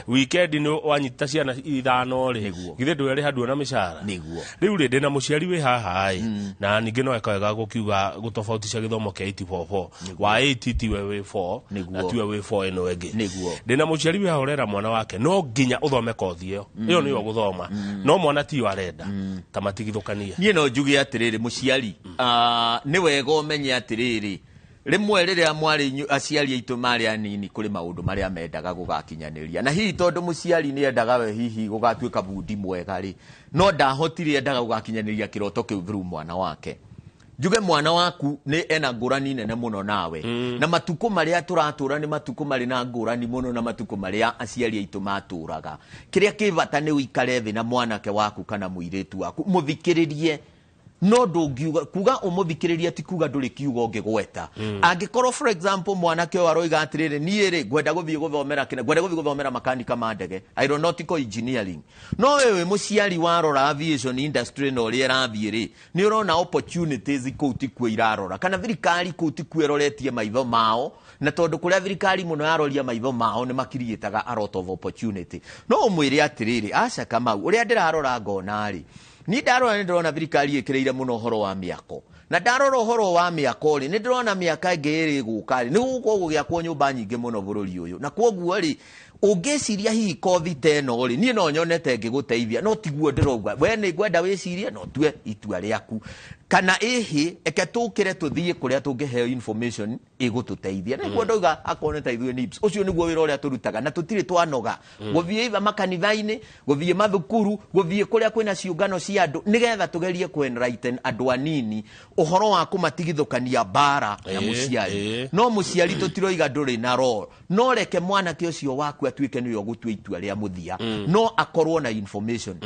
Weekend nĩ wanyita ciana 5 rĩ, githĩ ndwĩrĩ handũ na mĩcara? Nĩguo. Rĩu rĩ, ndĩna mũciari wĩ haha ĩ, na ningĩ no eka wega gũkiuga gũtofautisha gĩthomo kĩa 844 wa 8 tiwe wĩ 4 na tiwe wĩ 4 ĩno ĩngĩ. Ndĩna mũciari wĩ haha ũrera mwana wake no nginya ũthome kothi ĩyo, ĩyo nĩyo gũthoma, no mwana tiyo arenda, ta matigithũkanie. Niĩ no njuge atĩrĩrĩ, mũciari, nĩ wega ũmenye atĩrĩrĩ, rĩmwe rĩrĩa mwarĩ aciari aitũ marĩ anini, kũrĩ maũndũ marĩa mendaga gũgakinyanĩria, na hihi tondũ mũciari nĩ endaga we hihi gũgatuĩka bundi mwega rĩ, no ndahotire, endaga gũgakinyanĩria kĩroto kĩu through mwana wake. Njuge mwana waku nĩ ena ngũrani nene mũno nawe, na matukũ marĩa tũratũra nĩ matukũ marĩ na ngũrani mũno na matukũ marĩa aciari aitũ matũraga. Kĩrĩa kĩ bata nĩ ũikare thĩ na mwanake waku kana mũirĩtu waku, mũthikĩrĩrie. No ndũngiuga kuga ũmũthikĩrĩrie ti kuga ndũrĩ kiugo ũngĩgweta. Angĩkorwo, for example, mwanake ũyũ aroiga atĩrĩrĩ, niĩ rĩ, ngwenda gũthiĩ gũthomera kĩna, ngwenda gũthiĩ gũthomera makanika ma ndege, aeronautical engineering, no wewe wĩ mũciari warora aviation industry na ũrĩa ĩrathiĩ rĩ, nĩ ũrona opportunities kũu tikuo irarora, kana thirikari kũu tikuo ĩroretie maitho mao, na tondũ kũrĩa thirikari mũno yaroria maitho mao nĩ makiriĩtaga a lot of opportunity, no ũmwĩre atĩrĩrĩ, aca Kamau, ũrĩa ndĩrarora ngona rĩ, niĩ ndarora nĩ ndĩrona thirikari ĩkĩrĩire mũno ũhoro wa mĩako, na ndarora ũhoro wa mĩako rĩ, nĩ ndĩrona mĩaka ĩngĩ ĩrĩ ĩgũka rĩ, nĩ gũgũkorwo gũgĩakwo nyũmba nyingĩ mũno bũrũri ũyũ, na kwoguo rĩ, ũngĩciria hihi kothi ta ĩno rĩ, niĩ no nyonete ngĩgũteithia, no tiguo ndĩrauga. We nĩ ngwenda wĩcirie na ũtue itua rĩaku, kana ĩhĩ eke tũkĩre tũthiĩ kũrĩa tũngĩheo information ĩgũtũteithia. Nĩguo ndauga akorwo nĩ ta ithuĩ NIBS, ũcio nĩguo wĩra ũrĩa tũrutaga, na tũtirĩ twanoga gũthiĩ itha makanitha-inĩ, gũthiĩ mathukuru, gũthiĩ kũrĩa kwĩna ciũngano cia andũ, nĩgetha tũgerie kũ enlighten andũ anini ũhoro wa kũmatigithũkania mbara na mũciari. No mũciari tũtiroiga ndũrĩ na role, no reke mwanake ũcio waku atuĩke nĩwe ũgũtua itua rĩa mũthia, no akorwo na information,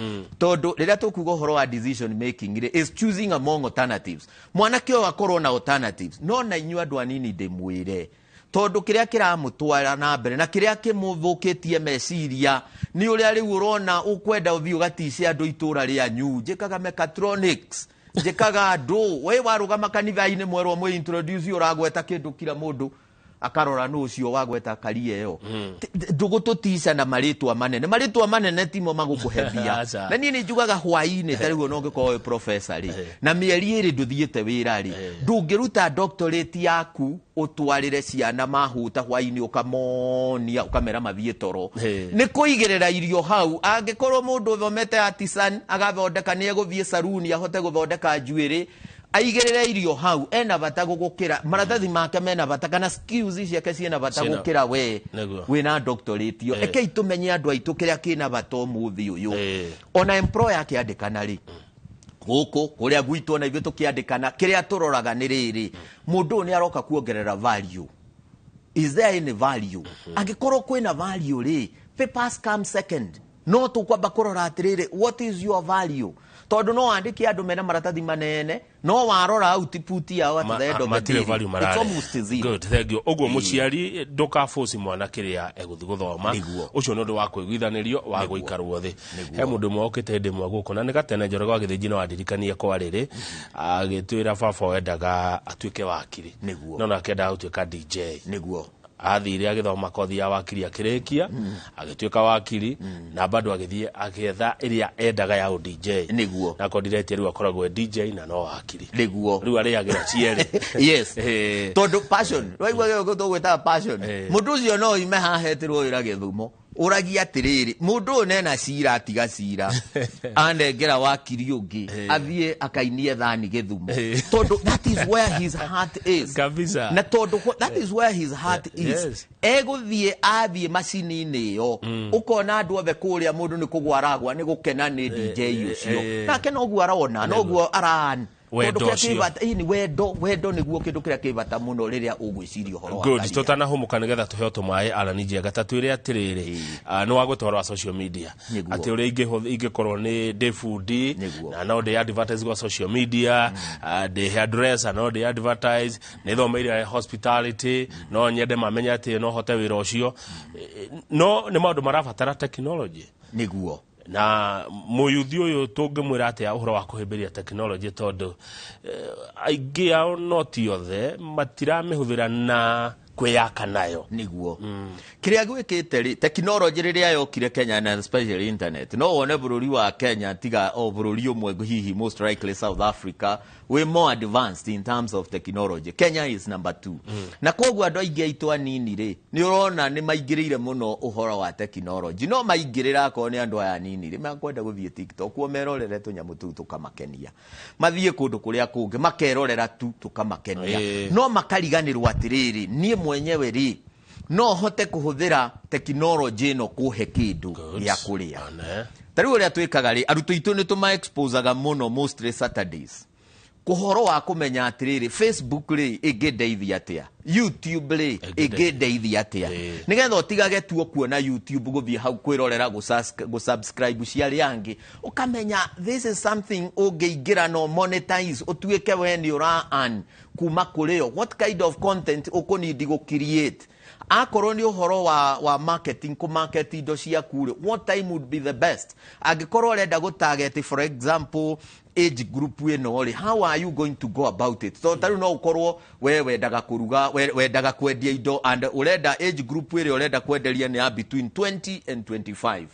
tondũ rĩrĩa tũkuga ũhoro wa decision making rĩ, is choosing among alternatives. Mwanake ũyũ akorwo na alternatives, no na inyuĩ andũ anini ndĩmwĩre, tondũ kĩrĩa kĩramũtwara na mbere na kĩrĩa kĩmũthũkĩtie meciria nĩ ũrĩa rĩu ũrona ũkwenda ũthiĩ ũgatice andũ itũra rĩanyu, njĩkaga mechatronics, njĩkaga andũ, we warũgama kanitha-inĩ mwerwo mwĩ introduce, ũragweta kĩndũ kila mũndũ akarora nũ ũcio wagweta karia ĩyo. Ndũgũtũtica na marĩtwa manene, marĩtwa manene timo magũkũhebia. Aca. Na niĩ nĩ njugaga hwaĩ-inĩ, ta rĩu ona ũngĩkorwo wĩ professor rĩ, na mĩeri 2 ndũthiĩte wĩra rĩ, ndũngĩruta doctorate yaku ũtwarĩre ciana mahũta hwaĩ-inĩ, ũkamonia ũkamera mathiĩ toro. Nĩ kũigĩrĩra irio hau. Angĩkorwo mũndũ ũthomete artisan agathondeka, nĩ egũthiĩ saruni ahote gũthondeka njuĩrĩ, aigĩrĩre irio hau, ena bata gũgũkĩra maratathi make mena bata, kana skills ciake ciĩna bata gũkĩra we wĩna doctorate ĩyo. Rekei tũmenye andũ aitũ kĩrĩa kĩna bata ũmũthĩ ũyũ. Ona employer akĩandĩkana rĩ, gũkũ kũrĩa gwitũ ona ithuĩ tũkĩandĩkana, kĩrĩa tũroraga nĩ rĩrĩ, mũndũ ũyũ nĩ aroka kuongerera value? Is there any value? Angĩkorwo kwĩna value rĩ, papers come second. No tũkwamba kũrora atĩrĩrĩ, what is your value? Tondũ no wandĩke andũ mena maratathi manene, no warora output yao at the end of the matirĩ day, value it's marare. almost zero. Good, thank you. Ũguo mũciari ndũkaboci mwana kĩrĩa egũthiĩ gũthoma. Nĩguo. Ũcio nĩ ũndũ wa kũiguithanĩrio wa gũikarwo thĩ. He mũndũ ũmwe okĩte hĩndĩ ĩmwe gũkũ na nĩ gatene Njoroge wa Gĩthĩnji no andirikanie kwa rĩrĩ, agĩtwĩra baba wendaga atuĩke wakiri. Nĩguo. No nake endaga gũtuĩka DJ. Athire agĩthoma kothi ya wakiri, akĩrĩkia, agĩtuĩka wakiri, na bado agĩthiĩ agĩetha ĩrĩa endaga ya DJ. Na kondiretie rĩu akoragwo e DJ na no wakiri. Rĩu arĩagĩra cierĩ. Yes. Tondũ passion, waigua gĩkũ tũgwĩtaga passion. Mũndũ ũcio no oime haha etĩrwo wĩra Gĩthumo, ũragia atĩrĩrĩ, mũndũ ũyũ nena cira, atiga cira, anengera wakiri ũngĩ, athiĩ akainie thani Gĩthumo, tondũ that is where his heart is. Kabisa. Na tondũ that is where his heart is, egũthiĩ athiĩ macini-inĩ ĩyo, ũkona andũ othe kũrĩa, mũndũ nĩ kũgwa aragwa nĩ gũkena nĩ DJ ũcio, nake noguo arona, noguo aran. Wendo Tondũ kĩrĩa ũcio. kĩ bata, ĩni wendo, wendo nĩguo kĩndũ kĩrĩa kĩ bata mũno rĩrĩa ũgwĩciria ũhoro wa Good. career. Tũtanahũmũka nĩgetha tũheo tũmaĩ arani njega ta twĩre atĩrĩrĩ, nĩ wagwĩta ũhoro wa social media, atĩ ũrĩa ingĩkorwo nĩ ndĩ bundi, na no ndĩ advertise gwa social media, ndĩ hairdresser, no ndĩ advertise, nĩ thomeire hospitality, no nyende mamenye atĩ no hote wĩra ũcio. No nĩ maũndũ marabatara technology. Na mũyuthi ũyũ tũngĩmwĩra atĩa ũhoro wa kũhĩmbĩria technology, tondũ aingĩ ao, no ti othe, matiramĩhũthĩra na kwĩyaka nayo? Nĩguo. Kĩrĩa gwĩkĩte rĩ, technology rĩrĩa yokire Kenya, na especially internet, no wone bũrũri wa Kenya tiga o bũrũri ũmwe, hihi most likely South Africa, wĩ more advanced in terms of technology. Kenya is number two. Na koguo andũ aingĩ aitũ anini rĩ, nĩ ũrona nĩ maingĩrĩire mũno ũhoro wa technology. No maingĩrĩra, akorwo nĩ andũ aya anini rĩ, makwenda gũthiĩ TikTok kuo merorere tũnyamũ tũu tũkamakenia, mathiĩ kũndũ kũrĩa kũngĩ makerorera tu tũkamakenia, no makariganĩrwo atĩrĩrĩ, niĩ mwenyewe rĩ, no hote kũhũthĩra tekinoronjĩ ĩno kũhe kĩndũ gĩa kũrĩa. One. Ta rĩu ũrĩa twĩkaga rĩ, arutwo aitũ nĩ tũma-exposaga mũno, mostly Saturdays, kũhoro wa kũmenya atĩrĩrĩ, Facebook rĩ, ĩngĩndeithia atĩa, YouTube rĩ, ĩngĩndeithia atĩa, nĩgetha ũtigage tu kuona YouTube, gũthiĩ hau kwĩrorera, gũsubscribe cia arĩa angĩ, ũkamenya this is something ũngĩingĩra no monetize, ũtuĩke we nĩ ũra earn kuma kũrĩ yo. What kind of content ũkũnindi gũ create? Akorwo nĩ ũhoro wa marketing, kũ market indo ciaku rĩ, what time would be the best? Angĩkorwo ũrenda gũ target, for example, age group ĩno rĩ, how are you going to go about it? So tarĩu no ũkorwo we wendaga kũruga, we wendaga kwendia indo, and ũrenda age group ĩrĩa ũrenda kwenderia nĩ ya between 20 and 25,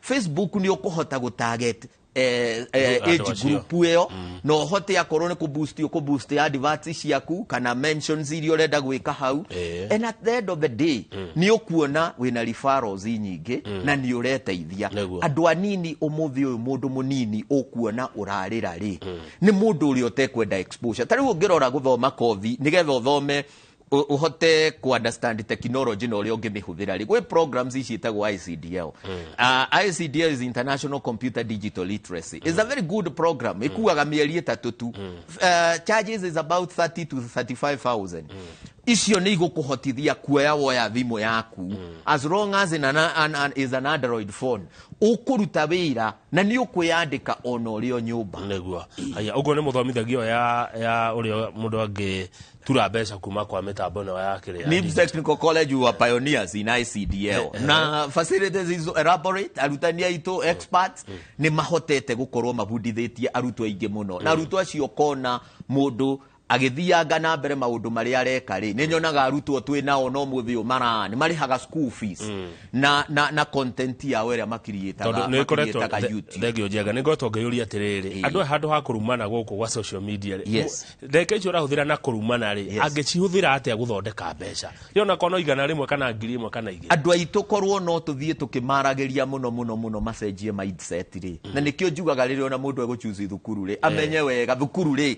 Facebook nĩ ũkũhota gũ target Andũ age acio. group ĩyo, na ũhote akorwo nĩ kũboost, ũkũboost adverts ciaku kana mentions iria ũrenda gwĩka hau. And at the end of the day nĩ ũkuona wĩna referrals nyingĩ na nĩ ũreteithia. Andũ anini ũmũthĩ ũyũ, mũndũ mũnini ũkuona ũrarĩra rĩ, nĩ mũndũ ũrĩa ũtekwenda exposure. Ta rĩu ũngĩrora gũthoma kothi nĩgetha ũthome ũhote ku understand technology na ũrĩa ũngĩmĩhũthĩra rĩ, gwĩ programs ici ciĩtagwo ICDL. ICDL is International Computer Digital Literacy. It's a very good program, ĩkuaga mĩeri 3 tu. Charges is about 30 to 35,000. Icio nĩ igũkũhotithia kuoya woya thimũ yaku, as long as is an Android phone, ũkũruta wĩra na nĩ ũkwĩyandĩka ona ũrĩ o nyũmba. Nĩguo. Aya, ũguo nĩ mũthomithagio ya ũrĩa mũndũ angĩtura mbeca kuma kwa mĩtambo ĩno ya kĩrĩa. NIBS Technical College, we were pioneers in ICDL, na facilities is elaborate. Arutani aitũ experts nĩ mahotete gũkorwo mabundithĩtie arutwo aingĩ mũno, na arutwo acio kona mũndũ agĩthianga na mbere maũndũ marĩa areka rĩ, nĩ nyonaga arutwo twĩ nao no mũthĩ ũyũ mara nĩ marĩhaga school fees na content yao ĩrĩa makiriĩtaga, Tondũ nĩ ĩkoretwo makiriĩtaga YouTube. Thengio njega, nĩ ngoretwo ngĩyũria atĩrĩrĩ, andũ aya handũ ha kũrumana gũkũ gwa social media rĩ, ndagĩka icio ũrahũthĩra na kũrumana rĩ, angĩcihũthĩra atĩa gũthondeka mbeca rĩ, ona korwo no 100 kana 1000 kana 2? Andũ aitũ korwo no tũthiĩ tũkĩmaragĩria mũno mũno mũno macenjie mindset rĩ, na nĩkĩo njugaga rĩrĩa ona mũndũ egũchoose thukuru rĩ, amenye wega thukuru rĩ.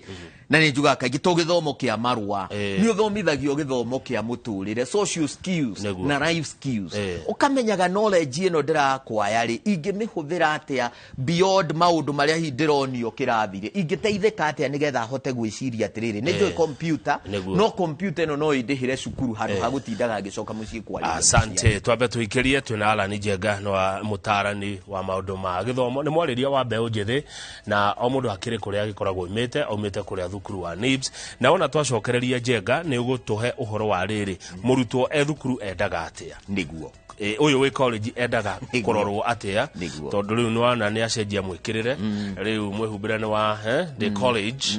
Na nĩ njugaga kaingĩ to gĩthomo kĩa marũa, nĩ ũthomithagio gĩthomo kĩa mũtũrĩre, social skills na life skills. Ũkamenyaga knowledge ĩno ndĩrakwaya rĩ, ingĩmĩhũthĩra atĩa beyond maũndũ marĩa hihi ndĩronio kĩrathi-rĩ, ingĩteithĩka atĩa nĩgetha hote gwĩciria atĩrĩrĩ, nĩ njũĩ computer, no computer ĩno no ĩndĩhĩre cukuru handũ ha gũtindaga ngĩcoka mũciĩ kwarĩria. Asante. Twambe tũikĩrie twĩna Alan Njenga nĩ wa mũtaarani wa maũndũ ma gĩthomo, nĩ mwarĩria wa mbeũ njĩthĩ, na o mũndũ akĩrĩ kũrĩa agĩkoragwo aumĩte, aumĩte kũrĩa thukuru wa NIBS. Na ona twacokereria Njenga nĩ ũgũtũhe ũhoro wa rĩrĩ, mũrutwo e thukuru endaga atĩa? Nĩguo. Ũyũ wĩ college endaga kũrorwo atĩa? Tondũ rĩu nĩ wana nĩ acenjia mwĩkĩrĩre, rĩu mwĩhumbĩre nĩ wa the college.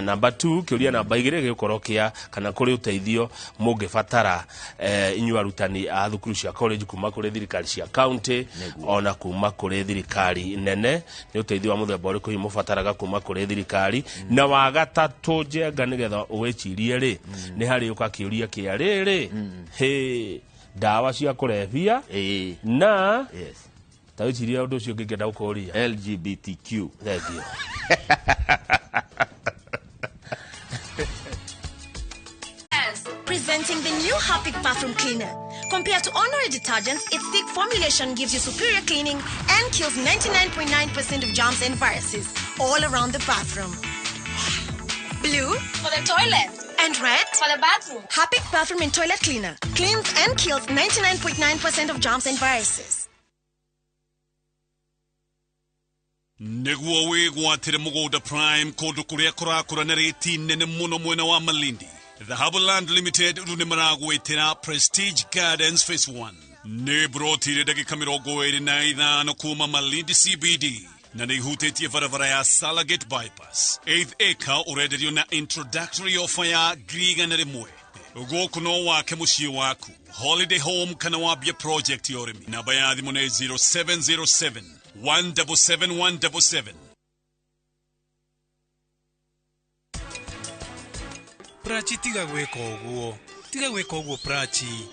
Namba 2, kĩũria namba 2 gĩgũkorwo kĩa kana kũrĩ ũteithio mũngĩbatara inyuĩ arutani a thukuru cia college kuma kũrĩ thirikari cia county ona kuma kũrĩ thirikari nene, nĩ ũteithio wa mũthemba ũrĩkũ hihi mũbataraga kuma kũrĩ thirikari. Na wa gatatũ Njenga, nĩgetha ũwĩcirie rĩ, nĩ harĩ ũka kĩũria kĩa rĩrĩ, hĩ dawa cia kũrebia na ta wĩcirie ũndũ ũcio ũngĩngĩenda gũkũria LGBTQ. Thank you. Presenting the new Harpic bathroom cleaner. Compared to ordinary detergents, its thick formulation gives you superior cleaning and kills 99.9% of germs and viruses all around the bathroom. Blue for the toilet and red for the bathroom. Harpic bathroom and toilet cleaner cleans and kills 99.9% of germs and viruses. Nĩguo wĩgwatĩre mũgũnda prime kũndũ kũrĩa kũrakũra na rĩti nene mũno mwena wa Malindi. Dhahabu Land Limited rĩu nĩ maragwĩtĩra Prestige Gardens Phase 1. Nĩ broti ĩrĩ ndagĩka 25 kuma Malindi CBD na nĩ ihutĩtie barabara ya Salagate Bypass. 8th acre ũrenderio na introductory offer ya 100,000. Gũkũ no wake mũciĩ waku, holiday home kana wambie project ya ũrĩmi. Namba ya thimũ nĩ 0707 177 177. Prachi, tiga gwĩka ũguo, tiga gwĩka ũguo Prachi.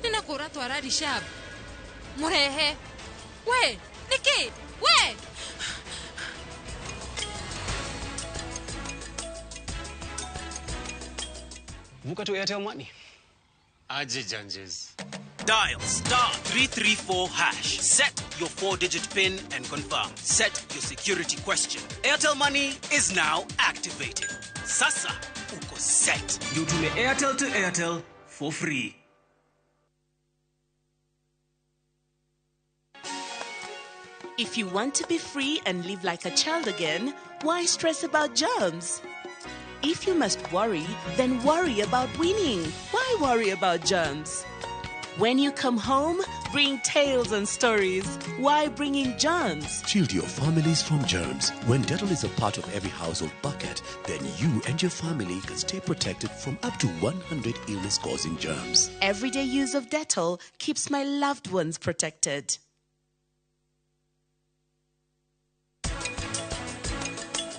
Nina kũra twara Rishab. Mũrehe. We, nĩkĩ? We. Vuka to Airtel Money. Aje Janjes. Dial *334#. Set your 4-digit PIN and confirm. Set your security question. Airtel Money is now activated. Sasa, uko set. You do Airtel to Airtel for free. If you want to be free and live like a child again, why stress about germs? If you must worry, then worry about winning. Why worry about germs? When you come home, bring tales and stories. Why bring in germs? Shield your families from germs. When Dettol is a part of every household bucket, then you and your family can stay protected from up to 100 illness-causing germs. Everyday use of Dettol keeps my loved ones protected.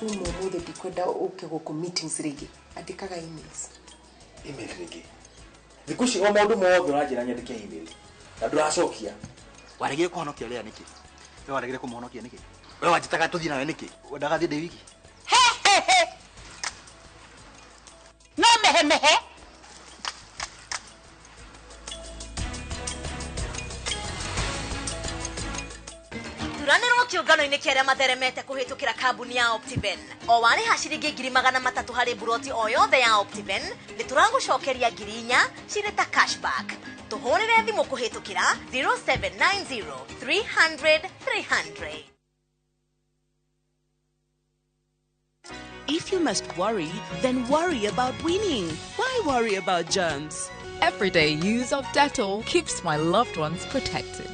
Umuthi ndikwenda uke guku meetings rĩngĩ, andĩkaga emails. Email rĩngĩ? Thikũ ici o maũndũ mothe ũranjĩra nyandĩke email na ndũracokia. Waregire kũhonokia Lea nĩkĩ? We waregire kũmũhonokia nĩkĩ? We wanjĩtaga tũthiĩ nawe nĩkĩ? Wendaga thiĩ ndĩ wiki? He he he. No mehe mehe. Thuranĩrwo kĩũngano-inĩ kĩa arĩa matheremete kũhĩtũkĩra kambuni ya Optiven. O warĩha ciringi 300,000 harĩ buroti o yothe ya Optiven, nĩ tũragũcokeria 4,000 cirĩ ta cashback. Tũhũrĩre thimũ kũhĩtũkĩra 0790 300 300. If you must worry, then worry about winning. Why worry about germs? Everyday use of Dettol keeps my loved ones protected.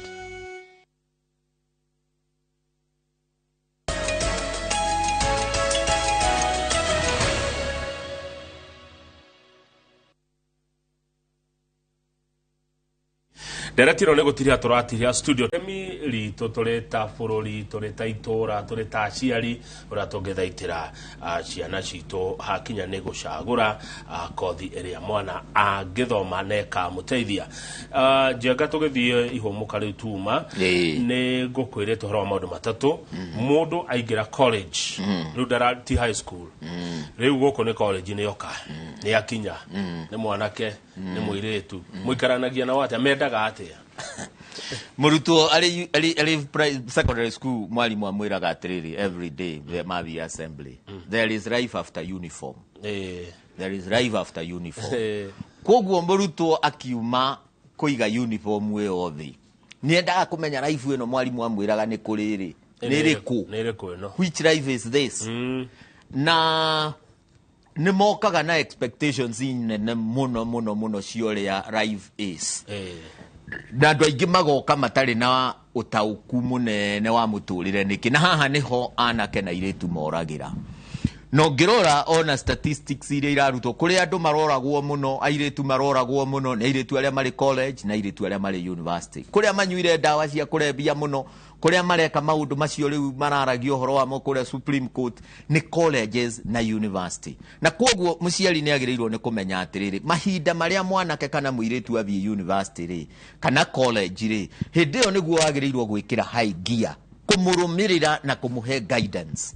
Ndereti ĩno nĩ gũtiria tũratiria studio emi ritũ tũrĩ ta bũrũri, tũrĩ ta itũra, tũrĩ ta aciari, ũrĩa tũngĩthaitĩra ciana citũ hakinya nĩ gũcagũra kothi ĩrĩa mwana angĩthoma na ĩkamũteithia. Njenga tũgĩthiĩ ihũmũka rĩu tuma nĩ ngũkwĩrĩte ũhoro wa maũndũ matatũ. Mũndũ aingĩra college rĩu ndara ti high school, rĩu gũkũ nĩ college, nĩ oka nĩ akinya, nĩ mwanake, nĩ mũirĩtu, mũikaranagia nao atĩa? Mendaga atĩa? Mũrutwo arĩ secondary school, mwarimũ amwĩraga atĩrĩrĩ every day mathiĩ assembly, "There is life after uniform." There is life after uniform. Koguo mũrutwo akiuma kũiga uniform ĩyo thĩ, nĩ endaga kũmenya life ĩno mwarimũ amwĩraga nĩ kũrĩ rĩ, nĩ ĩrĩkũ? Nĩ ĩrĩkũ ĩno? Which life is this? Na nĩ mokaga na expectations nene mũno mũno mũno cia ũrĩa life is, na andũ aingĩ magoka matarĩ na ũtaũku mũnene wa mũtũrĩre nĩkĩ. Na haha nĩho anake na airĩtu moragĩra. Na ũngĩrora ona statistics iria irarutwo, kũrĩ andũ maroragwo mũno, airĩtu maroragwo mũno nĩ airĩtu arĩa marĩ college na airĩtu arĩa marĩ university, kũrĩa manyuire ndawa cia kũrebia mũno, kũrĩa mareka maũndũ macio rĩu mararagia ũhoro wamo kũrĩa Supreme Court nĩ colleges na university. Na koguo mũciari nĩ agĩrĩirwo nĩ kũmenya atĩrĩrĩ, mahinda marĩa mwanake kana mũirĩtu athiĩ university rĩ, kana college rĩ, hĩndĩ ĩyo nĩguo wagĩrĩirwo gwĩkĩra high gear kũmũrũmĩrĩra na kũmũhe guidance,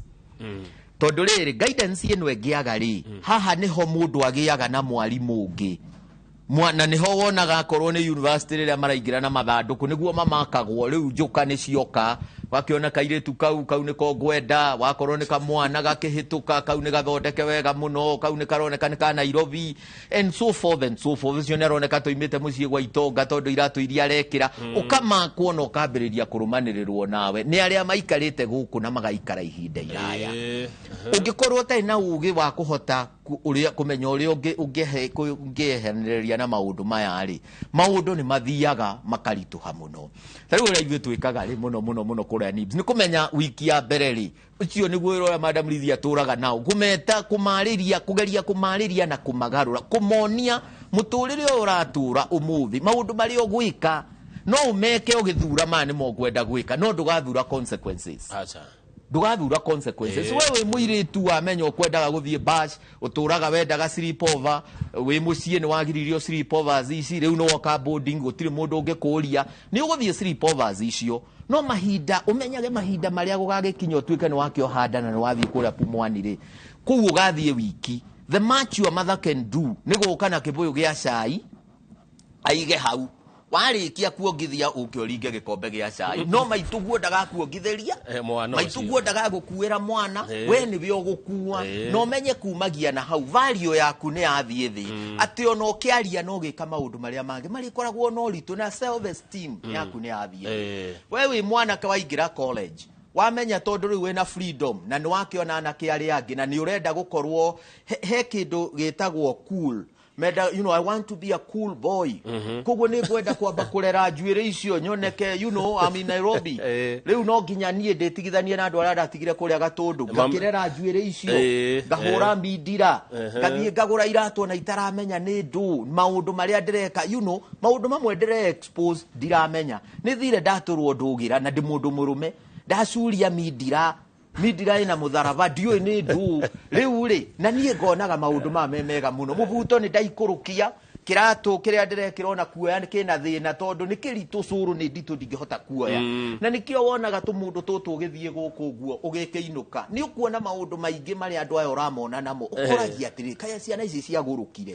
tondũ rĩrĩ guidance ĩno ĩngĩaga rĩ, haha nĩho mũndũ agĩaga na mwarimũ ũngĩ. Na nĩho wonaga akorwo nĩ university rĩrĩa maraingĩra na mathandũkũ nĩguo mamakagwo rĩu njoka nĩ cioka, wakĩona kairĩtu kau, kau nĩko ngwenda, wakorwo nĩ kamwana gakĩhĩtũka, kau nĩ gathondeke wega mũno, kau nĩ karoneka nĩ ka Nairobi and so forth and so forth, ũcio nĩ aroneka tũimĩte mũciĩ gwa itonga tondũ iratũ iria arekĩra. Ũkamakwo na ũkambĩrĩria kũrũmanĩrĩrwo nawe nĩ arĩa maikarĩte gũkũ na magaikara ihinda iraya. Ũngĩkorwo ũtarĩ na ũgĩ wa kũhota ũrĩa kũmenya ũrĩa ũngĩeheranĩrĩria na maũndũ maya rĩ, maũndũ nĩ mathiaga makaritũha mũno. Ta rĩu ũrĩa ithuĩ twĩkaga rĩ mũno mũno mũno kũrĩa NIBS nĩ kũmenya wiki ya mbere rĩ, ũcio nĩguo wĩra ũrĩa Madam Lithia atũraga nao, kũmeta, kũmarĩria, kũgeria kũmarĩria na kũmagarũra, kũmonia mũtũrĩre ũyũ ũratũra ũmũthĩ, maũndũ marĩa ũgwĩka no ũmeke ũgĩthura maya nĩmo ngwenda gwĩka, no ndũgathura consequences. Acha. Ndũgathura consequences. We wĩ mũirĩtu wamenya ũkwendaga gũthiĩ bash, ũtũraga wendaga sleepover, wĩ mũciĩ nĩ wagiririo sleepovers ici, rĩu nĩ woka boarding, gũtirĩ mũndũ ũngĩkũria, nĩ ũgũthiĩ sleepovers icio, no mahinda ũmenyage mahinda marĩa gũgagĩkinya ũtuĩke nĩ wakĩohanda na nĩ wathiĩ kũrĩa Pumwani rĩ, kũu ũgathiĩ wiki. The much your mother can do nĩ gũka na kĩbũyũ gĩa cai aige hau, warĩkia kuongithia ũke ũringe gĩkombe gĩa cai, no maitũguo ndagakuongithĩria. Mwana ũcio. Maitũguo ndagagũkuĩra mwana. We nĩwe ũgũkua. Na ũmenye kumagia na hau value yaku nĩ yathiĩ thĩ, atĩ ona ũkĩaria na ũgĩka maũndũ marĩa mangĩ marĩkoragwo na ũritũ na self esteem yaku nĩ yathiĩ thĩ. We wĩ mwanake waingĩra college, wamenya tondũ rĩu wĩna freedom na nĩ wakĩona anake arĩa angĩ na nĩ ũrenda gũkorwo he kĩndũ gĩtagwo cool menda, "I want to be a cool boy." Koguo nĩ ngwenda kwamba kũrera njuĩrĩ icio nyoneke, I'm in Nairobi. Rĩu no nginya niĩ ndĩtigithanie na andũ arĩa ndatigire kũrĩa Gatũndũ, ngakĩrera njuĩrĩ icio, ngahũra mindira, ngathiĩ ngagũra iratũ na itaramenya nĩ ndũ maũndũ marĩa ndĩreka, maũndũ mamwe ndĩre expose ndiramenya. Nĩ thire ndatũrwo ndũgĩra na ndĩ mũndũ mũrũme, ndacuria mindira, mindira ĩna mũtharaba, ndiũĩ nĩ ndũ rĩu rĩ, na niĩ ngonaga maũndũ maya me mega mũno. Mũbuto nĩ ndaikũrũkia, kĩratũ kĩrĩa ndĩrekĩra ona kuoya kĩna thĩna tondũ nĩ kĩritũ, cũrũ nĩ nditũ, ndingĩhota kuoya. Na nĩkĩo wonaga tũmũndũ tũtũ ũgĩthiĩ gũkũ ũguo ũgĩkĩinũka, nĩ ũkuona maũndũ maingĩ marĩa andũ aya ũramona namo, ũkoragia atĩrĩ, kaya ciana ici ciagũrũkire?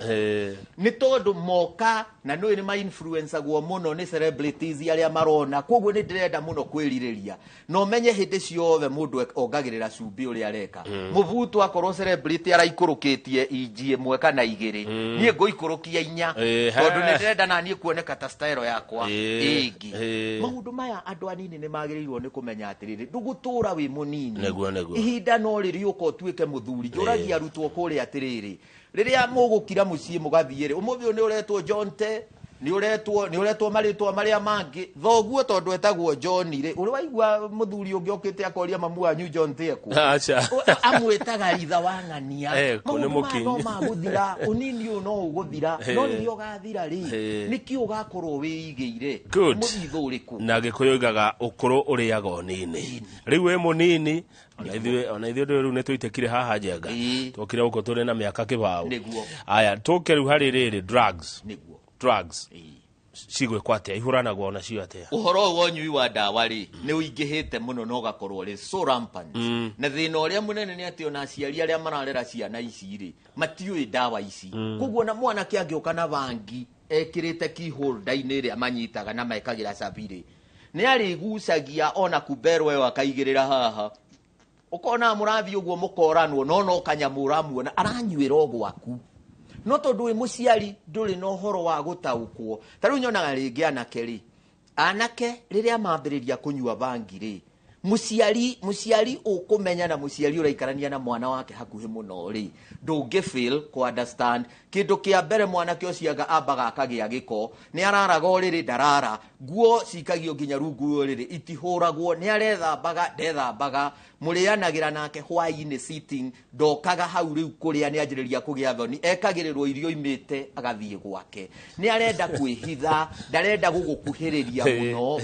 Nĩ tondũ moka na nĩ nĩ ma-influencagwo mũno nĩ celebrities arĩa marona, koguo nĩ ndĩrenda mũno kwĩrirĩria. Na ũmenye hĩndĩ ciothe mũndũ ongagĩrĩra cumbĩ ũrĩa areka. Mũbuto akorwo celebrity araikũrũkĩtie inji 1 kana 2, niĩ ngũikũrũkia 4, tondũ nĩ ndĩrenda na niĩ kuoneka ta style yakwa ĩngĩ. Maũndũ maya andũ anini nĩ magĩrĩirwo nĩ kũmenya atĩrĩrĩ, ndũgũtũra wĩ mũnini. Nĩguo, nĩguo. Ihinda no rĩrĩũka ũtuĩke mũthuri. Njũragia arutwo kũrĩa atĩrĩrĩ, rĩrĩa mũgũkira mũciĩ mũgathiĩ rĩ, ũmũthĩ ũyũ nĩ ũretwo Jonte. Nĩ ũretwo, nĩ ũretwo marĩtwa marĩa mangĩ. Thoguo tondũ etagwo John rĩ, ũrĩ waigua mũthuri ũngĩ okĩte akoria mamu wanyu John Teku? Aca. Amwĩtaga ritha wa ng'ania. Eh, kũ nĩ Maũndũ maya no mũkinyi. magũthira, ũnini ũyũ no ũgũthira, no Eh. rĩrĩa ũgathira rĩ, Eh. nĩkĩ ũgakorwo wĩigĩire? Good. Mũthithũ ũrĩkũ? Na gĩkũyũ oigaga ũkũrũ ũrĩaga ũnini. Rĩu wĩ mũnini, ona ithuĩ ndũĩ rĩu nĩ tũitĩkire haha njenga. Twokire gũkũ tũrĩ na mĩaka kĩbaũ. Nĩguo. Aya, tũke rĩu harĩ rĩrĩ, drugs. Nĩguo. Drugs cigwĩkwo atĩa, ihũranagwo onacio atĩa? Ũhoro ũyũ wa ũnyui wa ndawa rĩ, nĩ ũingĩhĩte mũno na ũgakorwo ũrĩ so rampant. Na thĩna ũrĩa mũnene nĩ atĩ ona aciari arĩa mararera ciana ici rĩ, matiũĩ ndawa ici. Koguo na mwanake angĩũka na bangi ekĩrĩte keyholder-inĩ ĩrĩa manyitaga na mekagĩra cabi rĩ, nĩ arĩgucagia ona kumberwo ĩyo akaigĩrĩra haha. Ũkona mũrathiĩ ũguo mũkoranwo, no no kanyamũ ũramuona aranyuĩra o gwaku. No tondũ wĩ mũciari ndũrĩ na ũhoro wa gũtaũkwo. Ta rĩu nyonaga rĩngĩ anake rĩ, anake rĩrĩa mambĩrĩria kũnyua bangi rĩ, mũciari ũkũmenya na mũciari ũraikarania na mwana wake hakuhĩ mũno rĩ, ndũngĩ fail kũ understand. Kĩndũ kĩa mbere mwanake ũcio anga ambaga akagĩa gĩko, nĩ araraga ũrĩrĩ ndarara, nguo cikagio nginya rungu rwa ũrĩrĩ itihũragwo, nĩ arethambaga ndethambaga, mũrĩanagĩra nake hwaĩ-inĩ sitting, ndokaga hau rĩu kũrĩa nĩ anjĩrĩria kũgĩa thoni, ekagĩrĩrwo irio imĩte agathiĩ gwake, nĩ arenda kwĩhitha, ndarenda gũgũkuhĩrĩria mũno.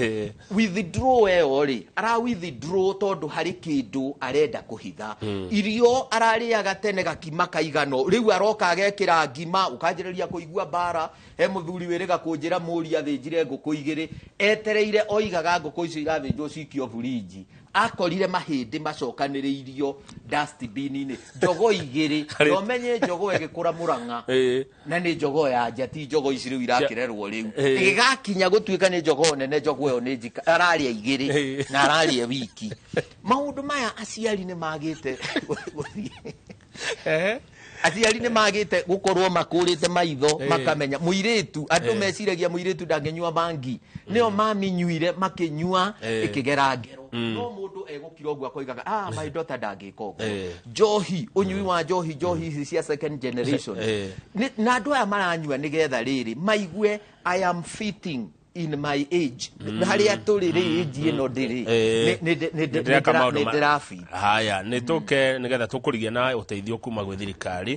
Withdraw ĩyo rĩ, ara withdraw tondũ harĩ kĩndũ arenda kũhitha. Irio ararĩaga tene gakima kaigano, rĩu aroka agekĩra ngima, ũkanjĩrĩria kũigua mbara. He mũthuri wĩrĩga kũnjĩra mũri athĩnjire ngũkũ igĩrĩ, etereire oigaga ngũkũ icio irathĩnjwo cikio burinji, akorire mahĩndĩ macokanĩrĩirio dustbin-inĩ, njogo igĩrĩ, na ũmenye njogo ĩgĩkũra Mũrang'a, na nĩ njogo ya nja, ti njogo ici rĩu irakĩrerwo rĩu, ĩgĩgakinya gũtuĩka nĩ njogo nene, njogo ĩyo nĩ njika, ararĩa igĩrĩ na ararĩa wiki. Maũndũ maya aciari nĩ magĩte gũthiĩ, aciari nĩ magĩte gũkorwo makũrĩte maitho, makamenya mũirĩtu, andũ meciragia mũirĩtu ndangĩnyua bangi, nĩo maminyuire makĩnyua ĩkĩgera ngero. No mũndũ egũkira ũguo akoigaga, ah, my daughter ndangĩka ũguo. Njohi, ũnyui wa njohi, njohi ici cia second generation. Na andũ aya maranyua nĩgetha rĩrĩ maigue I am fitting in my age. Harĩa tũrĩ rĩ, age ĩno ndĩrĩ, Nĩndĩreka maũndũ nĩ ndĩrabi. Haya, nĩ tũke nĩgetha tũkũrigia na ũteithio kuma gwĩ thirikari.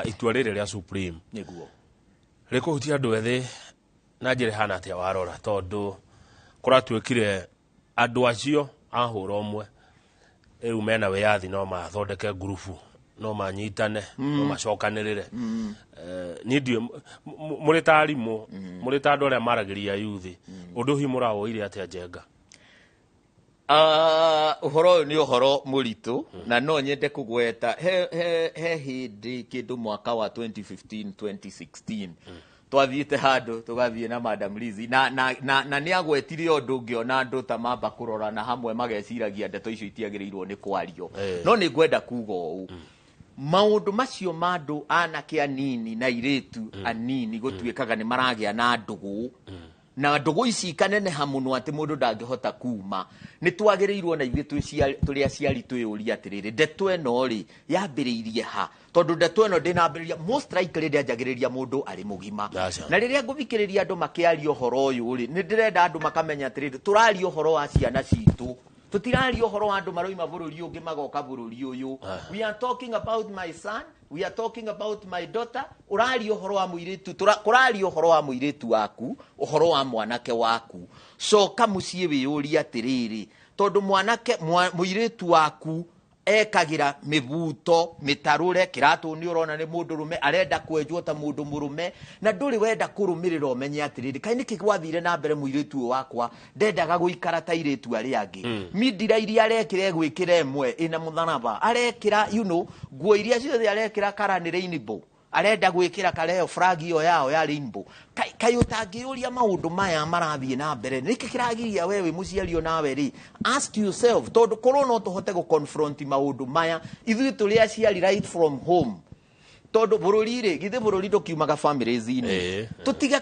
Itua rĩrĩ rĩa Supreme nĩguo rĩkũhutia andũ ethĩ na njĩra ĩhana atĩa warora, tondũ kũratuĩkire andũ acio ahũra ũmwe rĩu mena wĩyathi, no mathondeke ngurubu, no manyitane, no macokanĩrĩre. Niĩ ndiũĩ mũrĩ ta arimũ, mũrĩ ta andũ arĩa maragĩria yuthi, ũndũ hihi mũrawoire atĩa njenga? Ũhoro ũyũ nĩ ũhoro mũritũ, na no nyende kũgweta he hĩndĩ kĩndũ mwaka wa 2015 2016 twathiĩte handũ tũgathiĩ na Madam Lizzy, na nĩ agwetire ũndũ ngĩona andũ ta mamba kũrora na hamwe mageciragia ndeto icio itiagĩrĩirwo nĩ kwario. No nĩ ngwenda kuga ũũ, maũndũ macio ma andũ anake anini na airĩtu anini gũtuĩkaga nĩ maragĩa na ndũgũ, na ndũgũ ici ikaneneha mũno atĩ mũndũ ndangĩhota kuma, nĩ twagĩrĩirwo na ithuĩ tũrĩ aciari twĩyũrie atĩrĩrĩ, ndeto ĩno rĩ yambĩrĩirie ha? Tondũ ndeto ĩno ndĩnambĩrĩria, most likely ndĩanjagĩrĩria mũndũ arĩ mũgima. Na rĩrĩa ngũthikĩrĩria andũ makĩaria ũhoro ũyũ rĩ, nĩ ndĩrenda andũ makamenya atĩrĩrĩ, tũraria ũhoro wa ciana citũ, tũtiraria ũhoro wa andũ maroima bũrũri ũngĩ magoka bũrũri ũyũ. We are talking about my son, we are talking about my daughter. Ũraria ũhoro wa mũirĩtu, kũraria ũhoro wa mũirĩtu waku, ũhoro wa mwanake waku. Coka mũciĩ wĩyũrie atĩrĩrĩ, tondũ mwanake, mũirĩtu waku ekagĩra mĩbuto mĩtarũre kĩratũ, nĩ ũrona nĩ mũndũ rũme arenda kwenjwo ta mũndũ mũrũme, na ndũrĩ wenda kũrũmĩrĩra ũmenye atĩrĩrĩ, kaĩ nĩkĩ gwathire na mbere mũirĩtu ũyũ wakwa ndendaga gũikara ta airĩtu arĩa angĩ. Mindira iria arekĩra egwĩkĩra ĩmwe ĩna mũtharaba, arekĩra nguo iria ciothe arekĩra kara nĩ rainbow, arenda gwĩkĩra kara ĩyo flag ĩyo yao ya rainbow. Kaĩ ũtangĩũria maũndũ maya marathiĩ na mbere, nĩkĩ kĩragiria we wĩ mũciari onawe rĩ? Ask yourself, tondũ korwo no tũhote gũ-confront maũndũ maya ithuĩ tũrĩ aciari right from home, tondũ bũrũri rĩ, githĩ bũrũri ndũkiumaga families-inĩ? Tũtige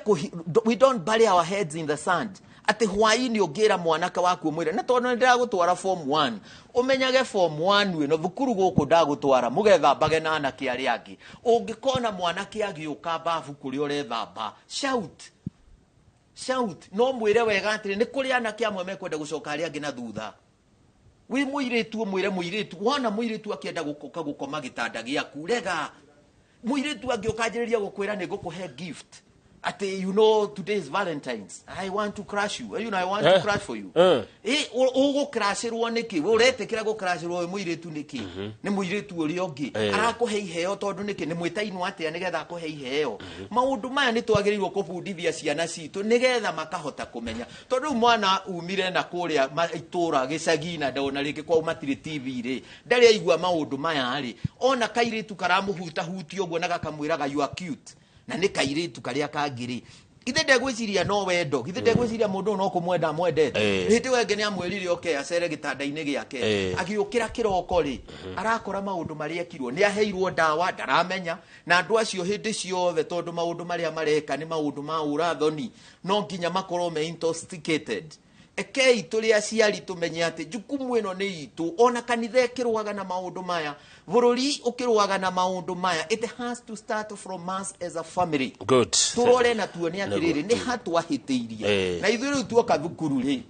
we don't bury our heads in the sand. Atĩ hwaĩ-inĩ ũngĩra mwanake waku ũmwĩre, na tondũ nĩ ndĩragũtwara form 1, ũmenyage form 1 ĩno thukuru gũkũ ndagũtwara mũgethambage na anake arĩa angĩ. Ũngĩkona mwanake agĩũka babu kũrĩa ũrethamba, shout. Shout. No mwĩre wega atĩrĩ, nĩ kũrĩ anake amwe mekwenda gũcoka arĩa angĩ na thutha. Wĩ mũirĩtu, ũmwĩre mũirĩtu, wona mũirĩtu akĩenda gũkoka gũkoma gĩtanda gĩaku, rega. Mũirĩtu angĩũka anjĩrĩria gũkwĩra nĩ ngũkũhe gift, atĩ you know today is Valentines, I want to crush you, you know, I want to crush for you. Ũgũkracĩrwo nĩkĩ? We ũretĩkĩra gũkracĩrwo wĩ mũirĩtu nĩkĩ? Nĩ mũirĩtu ũrĩa ũngĩ arakũhe iheo tondũ nĩkĩ? Nĩ mwĩtainwo atĩa nĩgetha akũhe iheo? Maũndũ maya nĩ twagĩrĩirwo kũbundithia ciana citũ nĩgetha makahota kũmenya, tondũ rĩu mwana umire na kũrĩa itũra gĩcagi na ndona rĩngĩ kwao matirĩ TV rĩ, ndarĩ aigua maũndũ maya rĩ, ona kairĩtu karamũhutahutia ũguo na gakamwĩraga you are cute, na nĩ kairĩtu karĩa kangĩ rĩ, githĩ ndegwĩciria no wendo? Githĩ ndegwĩciria mũndũ ũyũ no kũmwenda amwendete? Hĩndĩ ĩyo ĩngĩ nĩ amwĩrire oke acere gĩtanda-inĩ gĩake. Agĩũkĩra kĩroko rĩ, arakora maũndũ marĩa ekirwo, nĩ aheirwo ndawa ndaramenya, na andũ acio hĩndĩ ciothe, tondũ maũndũ marĩa mareka nĩ maũndũ ma ũra-thoni, no nginya makorwo me intoxicated. Ekei tũrĩ aciari tũmenye atĩ jukumu ĩno nĩ itũ. Ona kanitha ĩkĩrũaga na maũndũ maya, bũrũri ũkĩrũaga na maũndũ maya, it has to start from us as a family. Good. Tũrore na tuone atĩrĩrĩ, nĩ ha twahĩtĩirie. Na ithuĩ rĩu tuoka thukuru rĩ,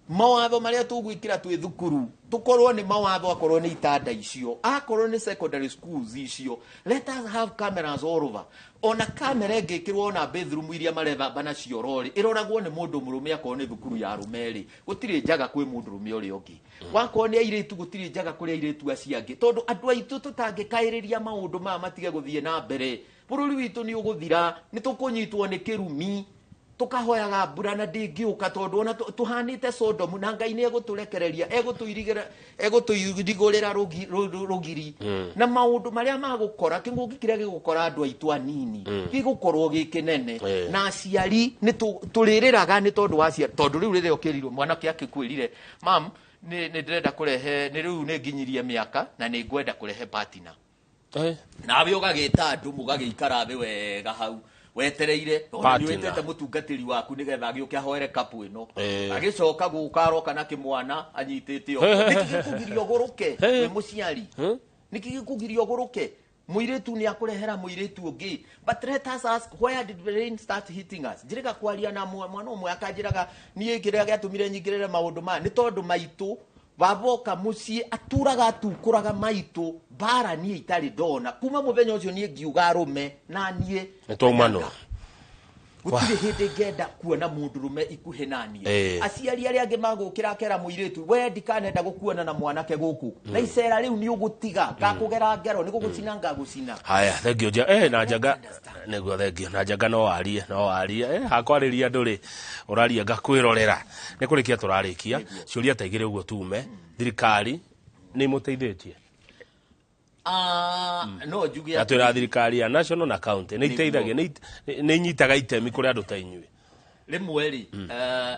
mawatho marĩa tũgwĩkĩra twĩ thukuru tũkorwo nĩ mawatho, akorwo nĩ itanda icio, akorwo nĩ secondary schools icio, let us have cameras all over. Ona kamera ĩngĩkĩrwo ona bathroom iria marethamba nacio rorĩ, ĩroragwo nĩ mũndũ mũrũme. Akorwo nĩ thukuru ya arũme rĩ, gũtirĩ njaga kwĩ mũndũ rũme ũrĩa ũngĩ. Wakorwo nĩ airĩtu, gũtirĩ njaga kũrĩ airĩtu acio angĩ, tondũ andũ aitũ tũtangĩkaĩrĩria maũndũ maya matige gũthiĩ na mbere, bũrũri witũ nĩ ũgũthira. Nĩ tũkũnyitwo nĩ kĩrumi, tukahoyaga mbura na ndĩngĩũka, tondũ ona tũhanĩte Sodomu, na Ngai nĩ egũtũrekereria, egũtũirigĩra, egũtũirigũrĩra rũgiri na maũndũ marĩa magũkora. Kĩng'ũki kĩrĩa gĩgũkora andũ aitũ anini gĩgũkorwo gĩ kĩnene. Na aciari nĩ tũrĩrĩraga nĩ tondũ wa aciari, tondũ rĩu rĩrĩa ũkĩrirwo mwanake akĩkwĩrire, "Mam, nĩ ndĩrenda kũrehe, nĩ rĩu nĩ nginyirie mĩaka na nĩ ngwenda kũrehe partner," nawe ũgagĩta andũ, mũgagĩikara thĩ wega hau wetereire tondũ nĩ Partner. wĩtĩte mũtungatĩri waku nĩgetha agĩũke ahoere kapu ĩno. Agĩcoka gũka aroka na kĩmwana anyitĩte ũguo. Nĩkĩ gĩkũgiria ũgũrũke wĩ mũciari? Nĩkĩ gĩkũgiria ũgũrũke? Mũirĩtu nĩ akũrehera mũirĩtu ũngĩ. But let us ask, where did the rain start hitting us? Njĩrĩga kwaria na mwana ũmwe akanjĩraga, "Niĩ kĩrĩa gĩatũmire nyingĩrĩre maũndũ maya nĩ tondũ maitũ baba oka mũciĩ aturaga atukũraga maitũ mbara, niĩ itarĩ ndona. Kuma mũthenya ũcio niĩ ngiuga arũme na niĩ Nĩ twaumanwo. Gũtirĩ hĩndĩ ngenda kuona mũndũrũme ikuhĩ na niĩ." Aciari arĩa angĩ magũkĩra akera mũirĩtu, "We ndikanenda gũkuona na mwanake gũkũ na icera rĩu nĩ ũgũtiga, ngakũgera ngero, nĩ gũgũcina ngagũcina." Haya, thengio nja na njaga nĩguo, thengio na njaga. No warie, no warie, hakwarĩria andũ rĩ, ũraria ngakwĩrorera. Nĩ kũrĩkia tũrarĩkia, ciũria ta igĩrĩ ũguo tume. Thirikari nĩ imũteithĩtie? Ah, no njuge Na twĩra thirikari ya national na county nĩ iteithagia, nĩ inyitaga itemi kũrĩ andũ ta inyuĩ? Rĩmwe rĩ,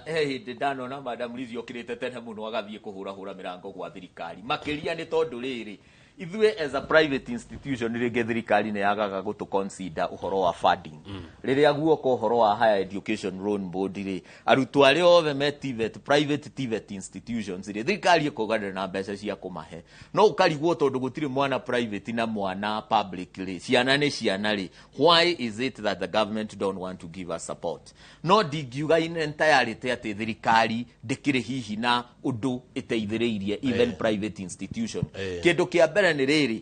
he hĩndĩ ndanona Madam Lizzie okĩrĩte tene mũno agathiĩ kũhũrahũra mĩrango gwa thirikari, makĩria nĩ tondũ rĩrĩ, ithuĩ as a private institution, rĩngĩ thirikari nĩ yagaga gũtũ consider ũhoro wa funding. Rĩrĩa guoka ũhoro wa Higher Education Loan Board rĩ, arutwo arĩa othe me TVET, private TVET institutions rĩ, thirikari ĩkauga ndĩrĩ na mbeca cia kũmahe. No ũkarigwo, tondũ gũtirĩ mwana private na mwana public rĩ, ciana nĩ ciana rĩ, why is it that the government don't want to give us support? No ndingiuga in entirety atĩ thirikari ndĩkĩrĩ hihi na ũndũ ĩteithĩrĩirie even private institution. Kĩndũ kĩa mbere nĩ rĩrĩ,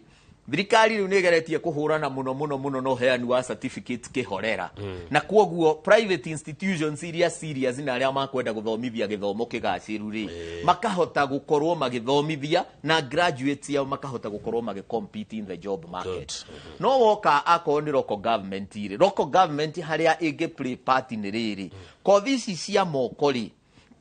thirikari rĩu nĩ ĩgeretie kũhũrana mũno mũno mũno na ũheani wa certificate kĩhorera, na kwoguo private institutions iria serious na arĩa makwenda gũthomithia gĩthomo kĩgacĩru rĩ, makahota gũkorwo magĩthomithia na graduates ao makahota gũkorwo magĩ-compete in the job market. No woka akorwo nĩ local government rĩ, local government harĩa ĩngĩ play part nĩ rĩrĩ, kothi ici cia moko rĩ,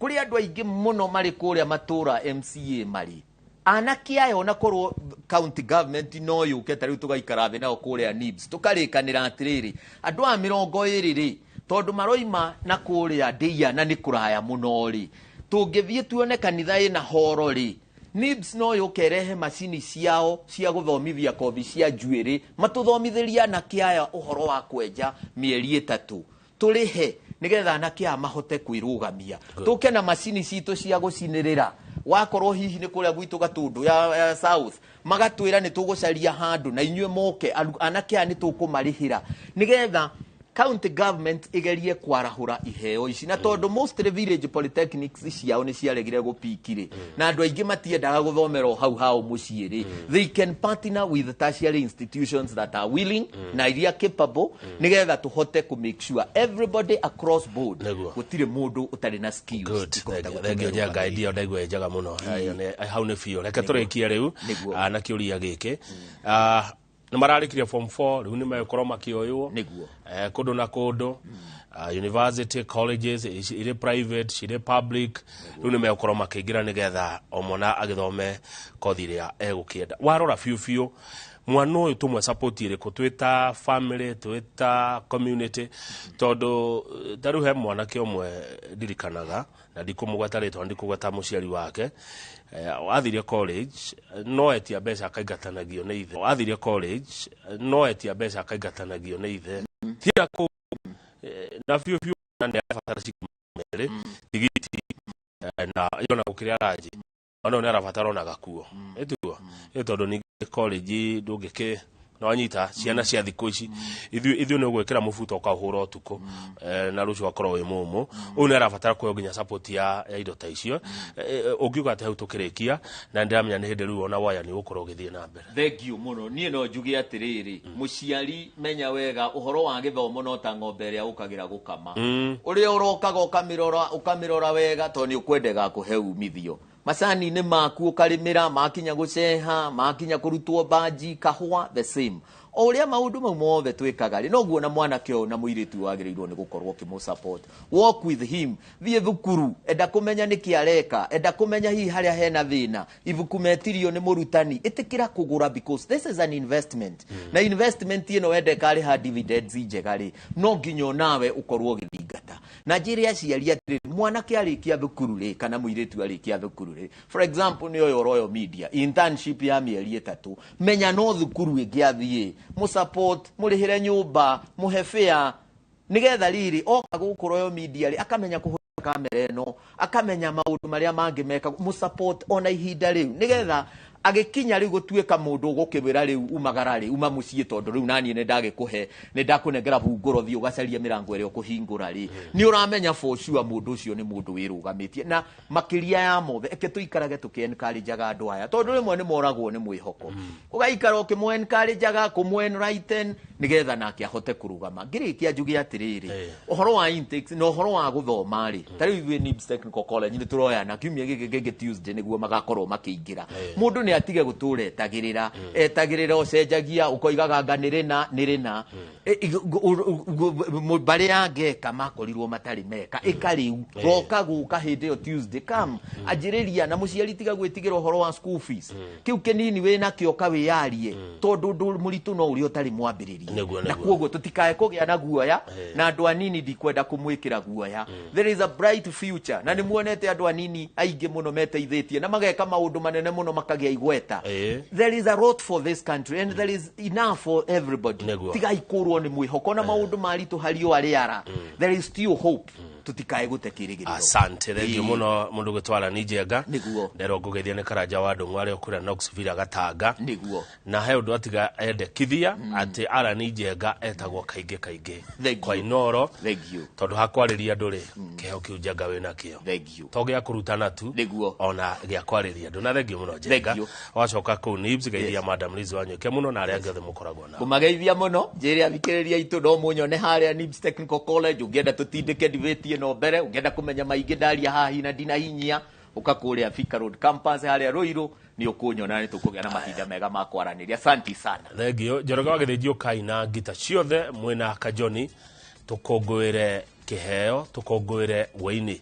kũrĩ andũ aingĩ mũno marĩ kũrĩa matũra MCA marĩ anake aya. Ona korwo county government no yũke ta rĩu tũgaikara thĩ nao kũrĩa NIBS, tũkarĩkanĩra atĩrĩrĩ, andũ aya 20 rĩ, tondũ maroima na kũrĩa ndĩia na nĩ kũraya mũno rĩ, tũngĩthiĩ tuone kanitha ĩna horo rĩ, NIBS no yũke ĩrehe macini ciao cia gũthomithia kothi cia njuĩrĩ, matũthomithĩrie anake aya ũhoro wa kwenja mĩeri 3, tũrĩhe nĩgetha anake aya mahote kwĩrũgamia. Tũke na macini citũ cia gũcinĩrĩra, wakorwo hihi nĩ kũrĩa gwitũ Gatũndũ ya South, magatwĩra nĩ tũgũcaria handũ na inyuĩ moke anake aya nĩ tũkũmarĩhĩra nĩgetha County government igerie kwarahũra iheo ici, na tondũ mostly village polytechnics ciao nĩ ciaregire gũpiki rĩ, na andũ aingĩ matiendaga gũthomera o hau hao mũciĩ rĩ, they can partner with tertiary institutions that are willing na iria capable, nĩgetha tũhote kũ make sure everybody across board, gũtirĩ mũndũ ũtarĩ na skills. Good. Thank you, Njenga. Idea ndaigua ĩ njega mũno. Hau nĩ biũ. Reke tũrĩkie rĩu na kĩũria gĩkĩ. Nĩ mararĩkirie form 4, rĩu nĩ megũkorwo makĩoywo nĩguo kũndũ na kũndũ, university, colleges irĩ private, cirĩ public, rĩu nĩ megũkorwo makĩingĩra nĩgetha o mwana agĩthome kothi ĩrĩa egũkĩenda. Warora biũ biũ, mwana ũyũ tũmwe support ĩrĩkũ twĩ ta family, twĩ ta community? Tondũ ta rĩu he mwanake ũmwe ndirikanaga, na ndikũmũgweta rĩtwa, ndikũgweta mũciari wake, athire college no etia mbeca akaingatanagio nĩ ithe. Athire college no etia mbeca akaingatanagio nĩ ithe. Thira kũu na biũ biũ na nĩ arabatara ciringi 200 tigiti, na yona gũkĩrĩa ranji, mwana ũyũ nĩ arabatara ona gakuo, ĩtiguo ĩ, tondũ ningĩ college ndũngĩkĩ no anyita ciana cia thikũ ici, ithuĩ nĩ ũgwĩkĩra mũbuto ũkaũhũra ũtukũ, na rũciũ ũgakorwo wĩ mũmũ. Ũyũ nĩ arabatara kũheo nginya support ya indo ta icio. Ũngiuga atĩ hau tũkĩrĩkia, na ndĩramenya nĩ hĩndĩ rĩu ona waya nĩ ũgũkorwo ũgĩthiĩ na mbere. Thank you mũno. Niĩ no njuge atĩrĩrĩ, mũciari, menya wega ũhoro wa gĩthomo no ta ng'ombe ĩrĩa ũkagĩra gũkama, ũrĩa ũrokaga ũkamĩrora wega, tondũ nĩ ũkwendega kũhe umithio macani-inĩ maku, ũkarĩmĩra makinya gũceha, makinya kũrutwo banji, kahũa the same. O ũrĩa maũndũ mau mothe twĩkaga rĩ, noguo na mwanake ũyũ na mũirĩtu ũyũ wagĩrĩirwo nĩ gũkorwo ũkĩmũ support. Walk with him, thiĩ thukuru, enda kũmenya nĩkĩ areka, enda kũmenya hihi harĩa hena thĩna, ibuku metirio nĩ mũrutani, ĩtĩkĩra kũgũra, because this is an investment, na investment ĩno wenda ĩkarĩha dividends njega rĩ, no nginya onawe ũkorwo ũgĩthingata. Na njĩre aciari atĩrĩrĩ, mwanake arĩkia thukuru rĩ, kana mũirĩtu arĩkia thukuru rĩ, for example nĩ ũyũ Royal Media internship ya mĩeri 3, menya no thukuru ĩngĩ athiĩ, mũsupport, mũrĩhĩre nyũmba, mũhe fare, nĩgetha rĩrĩ oka gũkũ Royal Media rĩ, akamenya kũhũthĩra kamera ĩno, akamenya maũndũ marĩa mangĩ meka. Mũsupport ona ihinda rĩu, nĩgetha agĩkinya rĩu gũtuĩka mũndũ ũgũkĩwĩra rĩu umagara rĩ, uma mũciĩ, tondũ rĩu naniĩ nĩ ndagĩkũhe, nĩ ndakũnengera hungũro, thiĩ ũgacaria mĩrango ĩrĩa ũkũhingũra rĩ, nĩ ũramenya for sure mũndũ ũcio nĩ mũndũ wĩrũgamĩtie. Na makĩria ya mothe, eke tũikarage tũkĩ encourageaga andũ aya, tondũ rĩmwe nĩ moragwo nĩ mwĩhoko. Ũgaikara ũkĩmũ encourageaga, kũmũ enlighten, nĩgetha nake ahote kũrũgama. Ngĩrĩkia njuge atĩrĩrĩ, ũhoro wa intakes na ũhoro wa gũthoma rĩ, ta rĩu ithuĩ NIBS Technical College nĩ tũroyana kiumia gĩkĩ kĩngĩ Tuesday nĩguo magakorwo makĩingĩra. Mũndũ nĩ atige gũtũra etagĩrĩra etagĩrĩra, ũcenjagia ũkoigaga anga nĩ rĩna nĩ rĩna. Mbarĩ ya ngeka makorirwo matarĩ meka ĩka rĩu, roka gũka hĩndĩ ĩyo Tuesday, come anjĩrĩria. Na mũciari, tiga gwĩtigĩra ũhoro wa school fees, kĩu kĩnini wĩnakĩo kawĩyarie, tondũ ũndũ mũritũ no ũrĩa ũtarĩ mwambĩrĩrie. Na koguo tũtikae kũgĩa na guoya na andũ anini, ndikwenda kũmwĩkĩra guoya. There is a bright future, na nĩ muonete andũ anini aingĩ mũno meteithĩtie na mageka maũndũ manene mũno, makagĩa igweta. There is a lot for this country and there is enough for everybody. Tigai kũrwo nĩ mwĩhoko na maũndũ maritũ hario arĩara, there is still hope. Tũtikae gũte kĩrĩgĩrĩro. Asante, thengiũ mũno mũndũ gwĩtwara ni Njenga. Nĩguo. Nderwo ngũgeithia nĩ Karanja wa Ndũng'ũ arĩa ũkũrĩa Knoxville Gatanga. Nĩguo. Na he ũndũ atiga endekithia atĩ Aran Njenga etagwo kaingĩ kaingĩ kwa Inoro, Thank you. tondũ hakwarĩria andũ rĩ, kĩheo kĩu Njenga wĩnakĩo. Thank you. To gĩa kũrutana tu, Nĩguo. ona gĩa kwarĩria andũ. Na thengiũ mũno Njenga. Thank you. Wacoka kũu NIBS, geithia Madam Liz Wanyoike mũno na arĩa angĩ othe mũkoragwo nao. Kũmageithia mũno, njĩre athikĩrĩria aitũ no mũnyone harĩa NIBS Technical College. Ũngĩenda tũtindĩke debate ĩno mbere, ũngĩenda kũmenya maingĩ ndaria haha na ndinahinyia, ũka kũrĩa Thika Road campus harĩa Ruiru, nĩ ũkũnyona, nĩ tũkũgĩa na mahinda mega ma kwaranĩria. Asante sana. Thengio. Njoroge wa Gĩthĩnji, ũkai na ngita ciothe mwĩna Kajoni, tũkũngũĩre kĩheo, tũkũngũĩre wĩini,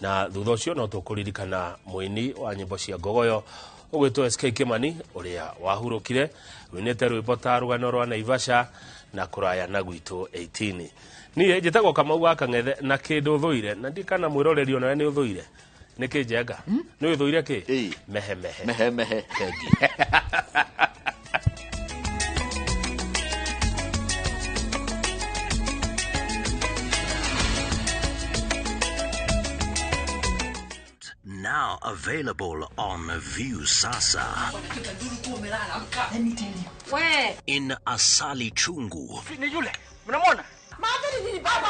na thutha ũcio no tũkũririkana mũini wa nyĩmbo cia ngogoyo ũgwĩtwo SK Kimani ũrĩa wahurũkire, wĩinĩte rwĩmbo ta Rũgano rwa Naivasha na Kũraya na Gwitũ 18. Niĩ njĩtagwo Kamau wa Kang'ethe, na kĩndũ thũire na ndikana mwĩroreri onawe nĩ ũthũire nĩ kĩ? Njenga, nĩ ũthũire kĩ? Mehemehe. Mehemehe. Thengiũ. Now available on Viusasa. We. In Asali Chungu. Ni yule. Mnamwona? Matheri nini baba?